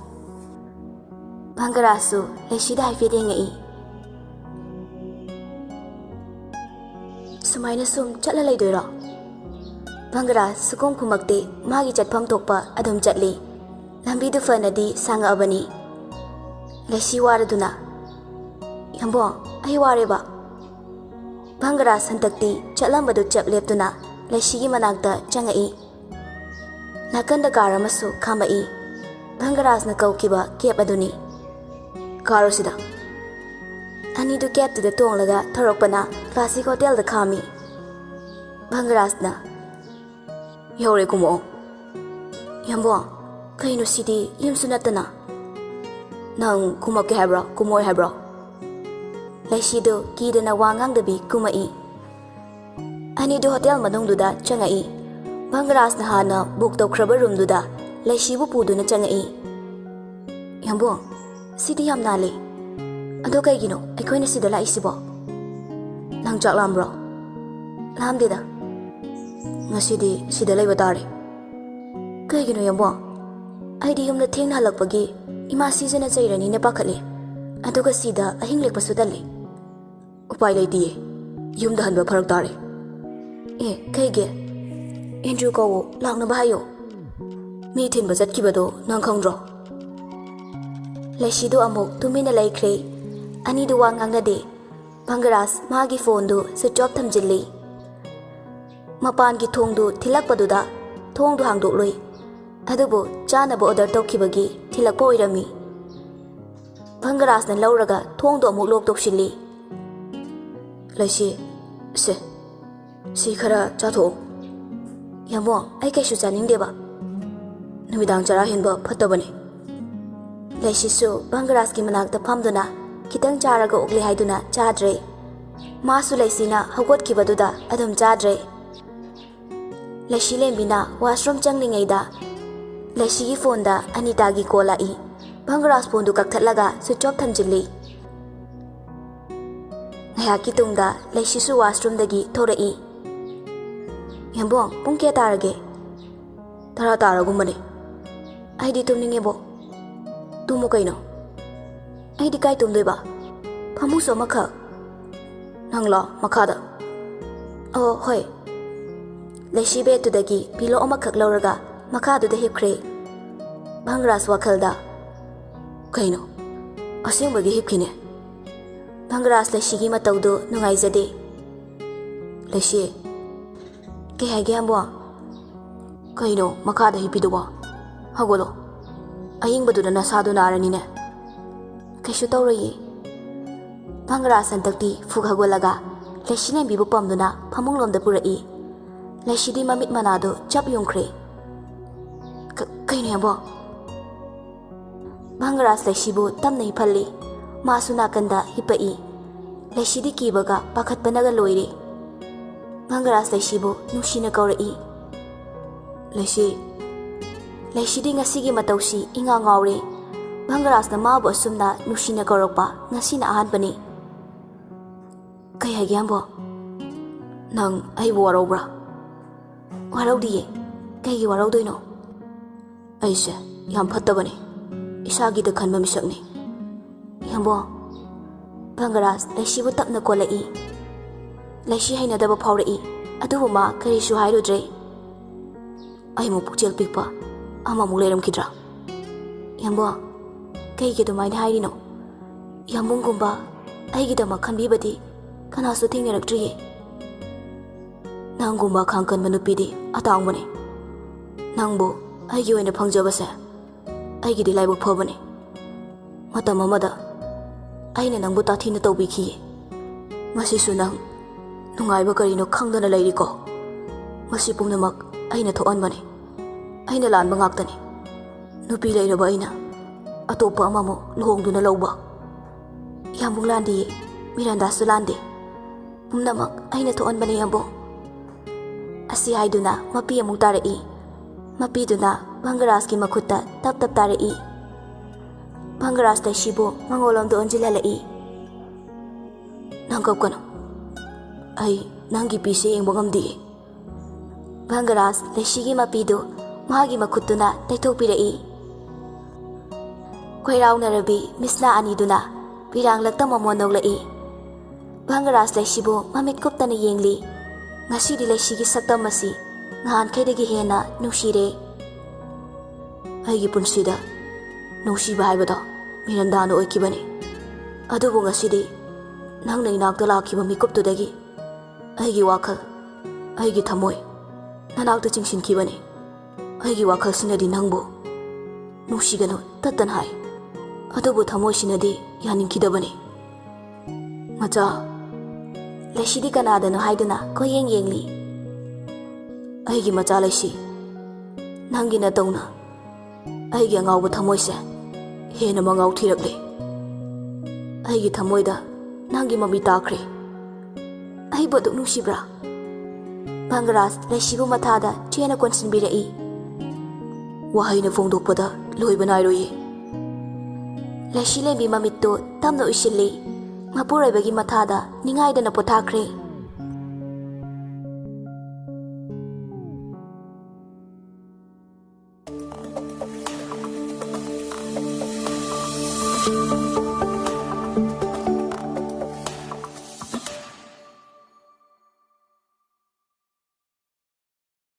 ꯚꯪꯒꯔꯥꯖꯁꯨ ꯂꯩꯁꯤꯗ ꯍꯥꯏꯐꯦꯠ ꯌꯦꯡꯉꯛꯏ꯫ "ꯁꯨꯃꯥꯏꯅ ꯁꯨꯝ ꯆꯠꯂ ꯂꯩꯗꯣꯏꯔꯣ?" ꯚꯪꯒꯔꯥꯖ ꯁꯨꯈꯨꯝ ꯈꯨꯝꯃꯛꯇꯦ, ꯃꯥꯒꯤ ꯆꯠꯐꯝ ꯊꯣꯛꯄ ꯑꯗꯨꯝ ꯆꯠꯂꯤ꯫ ꯂꯝꯕꯤꯗꯨ ꯐꯅꯗꯤ ꯁꯥꯡꯉꯛꯑꯕꯅꯤ꯫ ꯂꯩꯁꯤ ꯋꯥꯔꯗꯨꯅ, "ꯌꯥꯝꯕꯣ, ꯑꯩ ꯋꯥꯔꯦꯕ꯫" ꯚꯪꯒꯔꯥꯖ ꯍꯟꯗꯛꯇꯤ ꯆꯠꯂꯝꯕꯗꯨ ꯆꯞ ꯂꯦꯞꯇꯨꯅ ꯂꯩꯁꯤꯒꯤ ꯃꯅꯥꯛꯇ ꯆꯪꯉꯛꯏ꯫ ꯅꯥꯀꯟꯗ ꯀꯥꯔ ꯑꯃꯁꯨ ꯈꯥꯝꯃꯛꯏ꯫ ꯚꯪꯒꯔꯥꯖꯅ ꯀꯧꯈꯤꯕ ꯀꯦꯕ ꯑꯗꯨꯅꯤ꯫ "ꯀꯥꯔꯣ ꯁꯤꯗ꯫" ꯑꯅꯤꯗꯨ ꯀꯦꯕꯇꯨꯗ ꯇꯣꯡꯂꯒ ꯊꯧꯔꯛꯄꯅ ꯀ꯭ꯂꯥꯁꯤꯛ ꯍꯣꯇꯦꯜꯗ ꯈꯥꯝꯃꯤ꯫ ꯚꯪꯒꯔꯥꯖꯅ, "ꯌꯧꯔꯦ, ꯀꯨꯝꯃꯛꯑꯣ꯫" "ꯌꯥꯝꯕꯣ, ꯀꯩꯅꯣ ꯁꯤꯗꯤ, ꯌꯨꯝꯁꯨ ꯅꯠꯇꯅ?" "ꯅꯪ ꯀꯨꯝꯃꯛꯀꯦ ꯍꯥꯏꯕ꯭ꯔꯣ, ꯀꯨꯝꯃꯛꯑꯣꯏ ꯍꯥꯏꯕ꯭ꯔꯣ?" ꯂꯩꯁꯤꯗꯨ ꯀꯤꯗꯅ ꯋꯥ ꯉꯥꯡꯗꯕꯤ ꯀꯨꯝꯃꯛꯏ꯫ ꯑꯅꯤꯗꯨ ꯍꯣꯇꯦꯜ ꯃꯅꯨꯡꯗꯨꯗ ꯆꯪꯉꯛꯏ꯫ ꯚꯪꯒꯔꯥꯖꯅ ꯍꯥꯟꯅ ꯕꯨꯛ ꯇꯧꯈ꯭ꯔꯕ ꯔꯨꯝꯗꯨꯗ ꯂꯩꯁꯤꯕꯨ ꯄꯨꯗꯨꯅ ꯆꯪꯉꯛꯏ꯫ "ꯌꯥꯝꯕꯣ, ꯁꯤꯗꯤ ꯌꯥꯝ ꯅꯥꯜꯂꯤ꯫ ꯑꯗꯣ ꯀꯩꯒꯤꯅꯣ ꯑꯩꯈꯣꯏꯅ ꯁꯤꯗ ꯂꯥꯛꯏꯁꯤꯕꯣ? ꯅꯪ ꯆꯥꯛ ꯂꯥꯝꯕ꯭ꯔꯣ?" "ꯂꯥꯝꯗꯦꯗ꯫ ꯉꯁꯤꯗꯤ ꯁꯤꯗ ꯂꯩꯕ ꯇꯥꯔꯦ꯫" "ꯀꯩꯒꯤꯅꯣ ꯌꯥꯝꯕꯣ? ꯑꯩꯗꯤ ꯌꯨꯝꯗ ꯊꯦꯡꯅ ꯍꯜꯂꯛꯄꯒꯤ ꯏꯃꯥ ꯁꯤꯖꯅ ꯆꯩꯔꯅꯤꯅ ꯄꯥꯈꯠꯂꯦ꯫ ꯑꯗꯨꯒ ꯁꯤꯗ ꯑꯍꯤꯡ ꯂꯦꯛꯄꯁꯨ ꯇꯜꯂꯦ꯫" "ꯎꯄꯥꯏ ꯂꯩꯇꯤꯌꯦ, ꯌꯨꯝꯗ ꯍꯟꯕ ꯐꯔꯛ ꯇꯥꯔꯦ꯫" "ꯑꯦ, ꯀꯩꯒꯤ? ꯑꯦꯟꯗ꯭ꯔꯨ ꯀꯧꯋꯣ, ꯂꯥꯛꯅꯕ ꯍꯥꯏꯌꯣ꯫ ꯃꯤ ꯊꯤꯟꯕ ꯆꯠꯈꯤꯕꯗꯣ ꯅꯪ ꯈꯪꯗ꯭ꯔꯣ?" ꯂꯩꯁꯤꯗꯨ ꯑꯃꯨꯛ ꯇꯨꯃꯤꯟꯅ ꯂꯩꯈ꯭ꯔꯦ꯫ ꯑꯅꯤꯗꯨ ꯋꯥ ꯉꯥꯡꯅꯗꯦ꯫ ꯚꯪꯒꯔꯥꯖ ꯃꯥꯒꯤ ꯐꯣꯟꯗꯨ ꯁ꯭ꯋꯤꯆ ꯑꯣꯐ ꯊꯝꯖꯤꯜꯂꯤ꯫ ꯃꯄꯥꯟꯒꯤ ꯊꯣꯡꯗꯨ ꯊꯤꯜꯂꯛꯄꯗꯨꯗ ꯊꯣꯡꯗꯨ ꯍꯥꯡꯗꯣꯛꯂꯨꯏ꯫ ꯑꯗꯨꯕꯨ ꯆꯥꯅꯕ ꯑꯣꯔꯗꯔ ꯇꯧꯈꯤꯕꯒꯤ ꯊꯤꯜꯂꯛꯄ ꯑꯣꯏꯔꯝꯃꯤ꯫ ꯚꯪꯒꯔꯥꯖꯅ ꯂꯧꯔꯒ ꯊꯣꯡꯗꯨ ꯑꯃꯨꯛ ꯂꯣꯛ ꯇꯧꯁꯤꯜꯂꯤ꯫ "ꯂꯩꯁꯤ, ꯁꯦ, ꯁꯤ ꯈꯔ ꯆꯥꯊꯣꯛꯑꯣ꯫" "ꯌꯥꯝꯕꯣ, ꯑꯩ ꯀꯩꯁꯨ ꯆꯥꯅꯤꯡꯗꯦꯕ꯫ ꯅꯨꯃꯤꯗꯥꯡ ꯆꯔꯥ ꯍꯦꯟꯕ ꯐꯠꯇꯕꯅꯦ꯫" ꯂꯩꯁꯤꯁꯨ ꯚꯪꯒꯔꯥꯖꯀꯤ ꯃꯅꯥꯛꯇ ꯐꯝꯗꯨꯅ ꯈꯤꯇꯪ ꯆꯥꯔꯒ ꯑꯣꯛꯂꯦ ꯍꯥꯏꯗꯨꯅ ꯆꯥꯗ꯭ꯔꯦ꯫ ꯃꯥꯁꯨ ꯂꯩꯁꯤꯅ ꯍꯧꯒꯠꯈꯤꯕꯗꯨꯗ ꯑꯗꯨꯝ ꯆꯥꯗ꯭ꯔꯦ꯫ ꯂꯩꯁꯤ ꯂꯦꯝꯕꯤꯅ ꯋꯥꯁꯔꯨꯝ ꯆꯪꯂꯤꯉꯩꯗ ꯂꯩꯁꯤꯒꯤ ꯐꯣꯟꯗ ꯑꯅꯤꯇꯥꯒꯤ ꯀꯣꯜ ꯂꯥꯛꯏ꯫ ꯚꯪꯒꯔꯥꯖ ꯐꯣꯟꯗꯨ ꯀꯛꯊꯠꯂꯒ ꯁ꯭ꯋꯤꯆ ꯑꯣꯐ ꯊꯝꯖꯤꯜꯂꯤ꯫ ꯉꯥꯏꯍꯥꯛꯀꯤ ꯇꯨꯡꯗ ꯂꯩꯁꯤꯁꯨ ꯋꯥꯁꯔꯨꯝꯗꯒꯤ ꯊꯣꯔꯛꯏ꯫ "ꯌꯥꯝꯕꯣꯡ, ꯄꯨꯡ ꯀꯌꯥ ꯇꯥꯔꯒꯦ?" "ꯇꯔꯥ ꯇꯥꯔꯒꯨꯝꯕꯅꯦ꯫ ꯑꯩꯗꯤ ꯇꯨꯝꯅꯤꯡꯉꯦꯕꯣ꯫" "ꯇꯨꯝꯃꯨ ꯀꯩꯅꯣ꯫" "ꯑꯩꯗꯤ ꯀꯥꯏ ꯇꯨꯝꯗꯣꯏꯕ? ꯐꯃꯨꯡꯁꯨ ꯑꯃꯈꯛ꯫" "ꯅꯪꯂꯣ ꯃꯈꯥꯗ?" "ꯑꯣ, ꯍꯣꯏ꯫" ꯂꯩꯁꯤ ꯕꯦꯗꯇꯨꯗꯒꯤ ꯄꯤꯂꯣ ꯑꯃꯈꯛ ꯂꯧꯔꯒ ꯃꯈꯥꯗꯨꯗ ꯍꯤꯞꯈ꯭ꯔꯦ꯫ ꯚꯪꯒꯔꯥꯖ ꯋꯥꯈꯜꯗ, "ꯀꯩꯅꯣ, ꯑꯁꯦꯡꯕꯒꯤ ꯍꯤꯞꯈꯤꯅꯦ?" ꯚꯪꯒꯔꯥꯖ ꯂꯩꯁꯤꯒꯤ ꯃꯇꯧꯗꯨ ꯅꯨꯡꯉꯥꯏꯖꯗꯦ꯫ "ꯂꯩꯁꯤ, ꯀꯩ ꯍꯥꯏꯒꯦ, ꯌꯥꯝꯕꯣ?" "ꯀꯩꯅꯣ ꯃꯈꯥꯗ ꯍꯤꯞꯄꯤꯗꯨꯕꯣ? ꯍꯧꯒꯠꯂꯣ꯫ ꯑꯌꯤꯡꯕꯗꯨꯗ ꯅꯁꯥꯗꯣ ꯅꯥꯔꯅꯤꯅꯦ꯫" "ꯀꯩꯁꯨ ꯇꯧꯔꯣꯏꯌꯦ꯫" ꯚꯪꯒꯔꯥꯖ ꯍꯟꯗꯛꯇꯤ ꯐꯨꯛ ꯍꯧꯒꯠꯂꯒ ꯂꯩꯁꯤ ꯂꯦꯝꯕꯤꯕꯨ ꯄꯝꯗꯨꯅ ꯐꯃꯨꯡꯂꯣꯝꯗ ꯄꯨꯔꯛꯏ꯫ ꯂꯩꯁꯤꯗꯤ ꯃꯃꯤꯠ ꯃꯅꯥꯗꯨ ꯆꯞ ꯌꯨꯡꯈ꯭ꯔꯦ꯫ "ꯀ-, ꯀꯩꯅꯣ, ꯌꯥꯝꯕꯣ?" ꯚꯪꯒꯔꯥꯖ ꯂꯩꯁꯤꯕꯨ ꯇꯞꯅ ꯍꯤꯞꯍꯜꯂꯤ꯫ ꯃꯥꯁꯨ ꯅꯥꯀꯟꯗ ꯍꯤꯞꯄꯛꯏ꯫ ꯂꯩꯁꯤꯗꯤ ꯀꯤꯕꯒ ꯄꯥꯈꯠꯄꯅꯒ ꯂꯣꯏꯔꯦ꯫ ꯚꯪꯒꯔꯥꯖ ꯂꯩꯁꯤꯕꯨ ꯅꯨꯡꯁꯤꯅ ꯀꯧꯔꯛꯏ꯫ "ꯂꯩꯁꯤ!" ꯂꯩꯁꯤꯗꯤ ꯉꯁꯤꯒꯤ ꯃꯇꯧꯁꯤ ꯏꯉꯥꯎ ꯉꯥꯎꯔꯦ꯫ ꯚꯪꯒꯔꯥꯖꯅ ꯃꯥꯕꯨ ꯑꯁꯨꯝꯅ ꯅꯨꯡꯁꯤꯅ ꯀꯧꯔꯛꯄ ꯉꯁꯤꯅ ꯑꯍꯥꯟꯕꯅꯤ꯫ "ꯀꯩ ꯍꯥꯏꯒꯦ, ꯌꯥꯝꯕꯣ?" "ꯅꯪ ꯑꯩꯕꯨ ꯋꯥꯔꯧꯕ꯭ꯔꯥ?" "ꯋꯥꯔꯧꯗꯤꯌꯦ꯫ ꯀꯩꯒꯤ ꯋꯥꯔꯧꯗꯣꯏꯅꯣ?" "ꯑꯩꯁꯦ ꯌꯥꯝ ꯐꯠꯇꯕꯅꯤ꯫ ꯏꯁꯥꯒꯤꯗ ꯈꯟꯕ ꯃꯤꯁꯛꯅꯤ꯫" "ꯌꯥꯝꯕꯣ!" ꯚꯪꯒꯔꯥꯖ ꯂꯩꯁꯤꯕꯨ ꯇꯞꯅ ꯀꯣꯜꯂꯛꯏ꯫ ꯂꯩꯁꯤ ꯍꯩꯅꯗꯕ ꯐꯥꯎꯔꯛꯏ, ꯑꯗꯨꯕꯨ ꯃꯥ ꯀꯔꯤꯁꯨ ꯍꯥꯏꯔꯨꯗ꯭ꯔꯦ꯫ "ꯑꯩꯃꯨꯛ ꯄꯨꯛꯆꯦꯜ ꯄꯤꯛꯄ ꯑꯃꯃꯨꯛ ꯂꯩꯔꯝꯈꯤꯗ꯭ꯔꯥ?" "ꯌꯥꯝꯕꯣ, ꯀꯩꯒꯤ ꯑꯗꯨꯃꯥꯏꯅ ꯍꯥꯏꯔꯤꯅꯣ? ꯌꯥꯝꯕꯨꯡꯒꯨꯝꯕ ꯑꯩꯒꯤꯗꯃꯛ ꯈꯟꯕꯤꯕꯗꯤ ꯀꯅꯥꯁꯨ ꯊꯦꯡꯅꯔꯛꯇ꯭ꯔꯤꯌꯦ꯫" "ꯅꯪꯒꯨꯝꯕ ꯈꯥꯡꯀꯟꯕ ꯅꯨꯄꯤꯗꯤ ꯑꯇꯥꯡꯕꯅꯤ꯫ ꯅꯪꯕꯨ ꯑꯩꯒꯤ ꯑꯣꯏꯅ ꯐꯪꯖꯕꯁꯦ ꯑꯩꯒꯤꯗꯤ ꯂꯥꯏꯕꯛ ꯐꯕꯅꯤ꯫ ꯃꯇꯝ ꯑꯃꯗ ꯑꯩꯅ ꯅꯪꯕꯨ ꯇꯥꯊꯤꯅ ꯇꯧꯕꯤꯈꯤꯌꯦ꯫ ꯉꯁꯤꯁꯨ ꯅꯪ ꯅꯨꯡꯉꯥꯏꯕ ꯀꯔꯤꯅꯣ ꯈꯪꯗꯅ ꯂꯩꯔꯤꯀꯣ꯫ ꯃꯁꯤ ꯄꯨꯝꯅꯃꯛ ꯑꯩꯅ ꯊꯣꯛꯍꯟꯕꯅꯤ꯫ ꯑꯩꯅ ꯂꯥꯟꯕ ꯉꯥꯛꯇꯅꯤ꯫ ꯅꯨꯄꯤ ꯂꯩꯔꯕ ꯑꯩꯅ ꯑꯇꯣꯞꯄ ꯑꯃꯃꯨꯛ ꯂꯨꯍꯣꯡꯗꯨꯅ ꯂꯧꯕ꯫" "ꯌꯥꯝꯕꯨꯡ ꯂꯥꯟꯗꯤꯌꯦ, ꯃꯤꯔꯥꯟꯗꯥꯁꯨ ꯂꯥꯟꯗꯦ꯫ ꯄꯨꯝꯅꯃꯛ ꯑꯩꯅ ꯊꯣꯛꯍꯟꯕꯅꯦ, ꯌꯥꯝꯕꯨꯡ꯫" ꯑꯁꯤ ꯍꯥꯏꯗꯨꯅ ꯃꯄꯤ ꯑꯃꯨꯛ ꯇꯥꯔꯛꯏ꯫ ꯃꯄꯤꯗꯨꯅ ꯚꯪꯒꯔꯥꯖꯀꯤ ꯃꯈꯨꯠꯇ ꯇꯞ ꯇꯞ ꯇꯥꯔꯛꯏ꯫ ꯚꯪꯒꯔꯥꯖ ꯂꯩꯁꯤꯕꯨ ꯃꯉꯣꯜꯂꯣꯝꯗ ꯑꯣꯟꯁꯤꯜꯍꯜꯂꯛꯏ꯫ "ꯅꯪ ꯀꯞꯀꯅꯨ꯫ ꯑꯩ ꯅꯪꯒꯤ ꯄꯤꯁꯦ ꯌꯦꯡꯕ ꯉꯝꯗꯤꯌꯦ꯫" ꯚꯪꯒꯔꯥꯖ ꯂꯩꯁꯤꯒꯤ ꯃꯄꯤꯗꯨ ꯃꯥꯒꯤ ꯃꯈꯨꯠꯇꯨꯅ ꯇꯩꯊꯣꯛꯄꯤꯔꯛꯏ꯫ ꯀꯣꯏꯔꯥꯎꯅꯔꯕꯤ ꯃꯤꯠꯁꯅꯥ ꯑꯅꯤꯗꯨꯅ ꯄꯤꯔꯥꯡꯂꯛꯇ ꯃꯃꯣꯟ ꯅꯣꯛꯂꯛꯏ꯫ ꯚꯪꯒꯔꯥꯖ ꯂꯩꯁꯤꯕꯨ ꯃꯃꯤꯠ ꯀꯨꯞꯇꯅ ꯌꯦꯡꯂꯤ꯫ ꯉꯁꯤꯗꯤ ꯂꯩꯁꯤꯒꯤ ꯁꯛꯇꯝ ꯑꯁꯤ ꯅꯍꯥꯟꯈꯩꯗꯒꯤ ꯍꯦꯟꯅ ꯅꯨꯡꯁꯤꯔꯦ꯫ "ꯑꯩꯒꯤ ꯄꯨꯟꯁꯤꯗ ꯅꯨꯡꯁꯤꯕ ꯍꯥꯏꯕꯗꯣ ꯃꯤꯔꯟꯗꯥꯅ ꯑꯣꯏꯈꯤꯕꯅꯤ꯫ ꯑꯗꯨꯕꯨ ꯉꯁꯤꯗꯤ ꯅꯪꯅ ꯏꯅꯥꯛꯇ ꯂꯥꯛꯈꯤꯕ ꯃꯤꯀꯨꯞꯇꯨꯗꯒꯤ ꯑꯩꯒꯤ ꯋꯥꯈꯜ, ꯑꯩꯒꯤ ꯊꯃꯣꯏ ꯅꯅꯥꯛꯇ ꯆꯤꯡꯁꯤꯟꯈꯤꯕꯅꯤ꯫ ꯑꯩꯒꯤ ꯋꯥꯈꯜꯁꯤꯅꯗꯤ ꯅꯪꯕꯨ ꯅꯨꯡꯁꯤꯒꯅꯨ ꯇꯠꯇꯅ ꯍꯥꯏ, ꯑꯗꯨꯕꯨ ꯊꯃꯣꯏꯁꯤꯅꯗꯤ ꯌꯥꯅꯤꯡꯈꯤꯗꯕꯅꯤ꯫" ꯃꯆꯥ, ꯂꯩꯁꯤꯗꯤ ꯀꯅꯥꯗꯅꯣ ꯍꯥꯏꯗꯨꯅ ꯀꯣꯏꯌꯦꯡ ꯌꯦꯡꯂꯤ꯫ ꯑꯩꯒꯤ ꯃꯆꯥ ꯂꯩꯁꯤ, ꯅꯪꯒꯤ ꯅꯇꯧꯅ ꯑꯩꯒꯤ ꯑꯉꯥꯎꯕ ꯊꯃꯣꯏꯁꯦ ꯍꯦꯟꯅ ꯃꯉꯥꯎ ꯊꯤꯔꯛꯂꯦ꯫ ꯑꯩꯒꯤ ꯊꯃꯣꯏꯗ ꯅꯪꯒꯤ ꯃꯃꯤ ꯇꯥꯈ꯭ꯔꯦ꯫ ꯑꯩꯕꯨ ꯑꯗꯨꯛ ꯅꯨꯡꯁꯤꯕ꯭ꯔꯥ? ꯄꯪꯒꯔꯥꯖ ꯂꯩꯁꯤꯕꯨ ꯃꯊꯥꯗ ꯆꯦꯅ ꯀꯣꯟꯁꯤꯟꯕꯤꯔꯛꯏ꯫ ꯋꯥꯍꯩꯅ ꯐꯣꯡꯗꯣꯛꯄꯗ ꯂꯣꯏꯕ ꯅꯥꯏꯔꯣꯏꯌꯦ꯫ ꯂꯩꯁꯤ ꯂꯦꯝꯕꯤ ꯃꯃꯤꯠꯇꯨ ꯇꯞꯅ ꯎꯏꯁꯤꯜꯂꯤ꯫ ꯃꯄꯨꯔꯣꯏꯕꯒꯤ ꯃꯊꯥꯗ ꯅꯤꯡꯉꯥꯏꯗꯅ ꯄꯣꯊꯥꯈ꯭ꯔꯦ꯫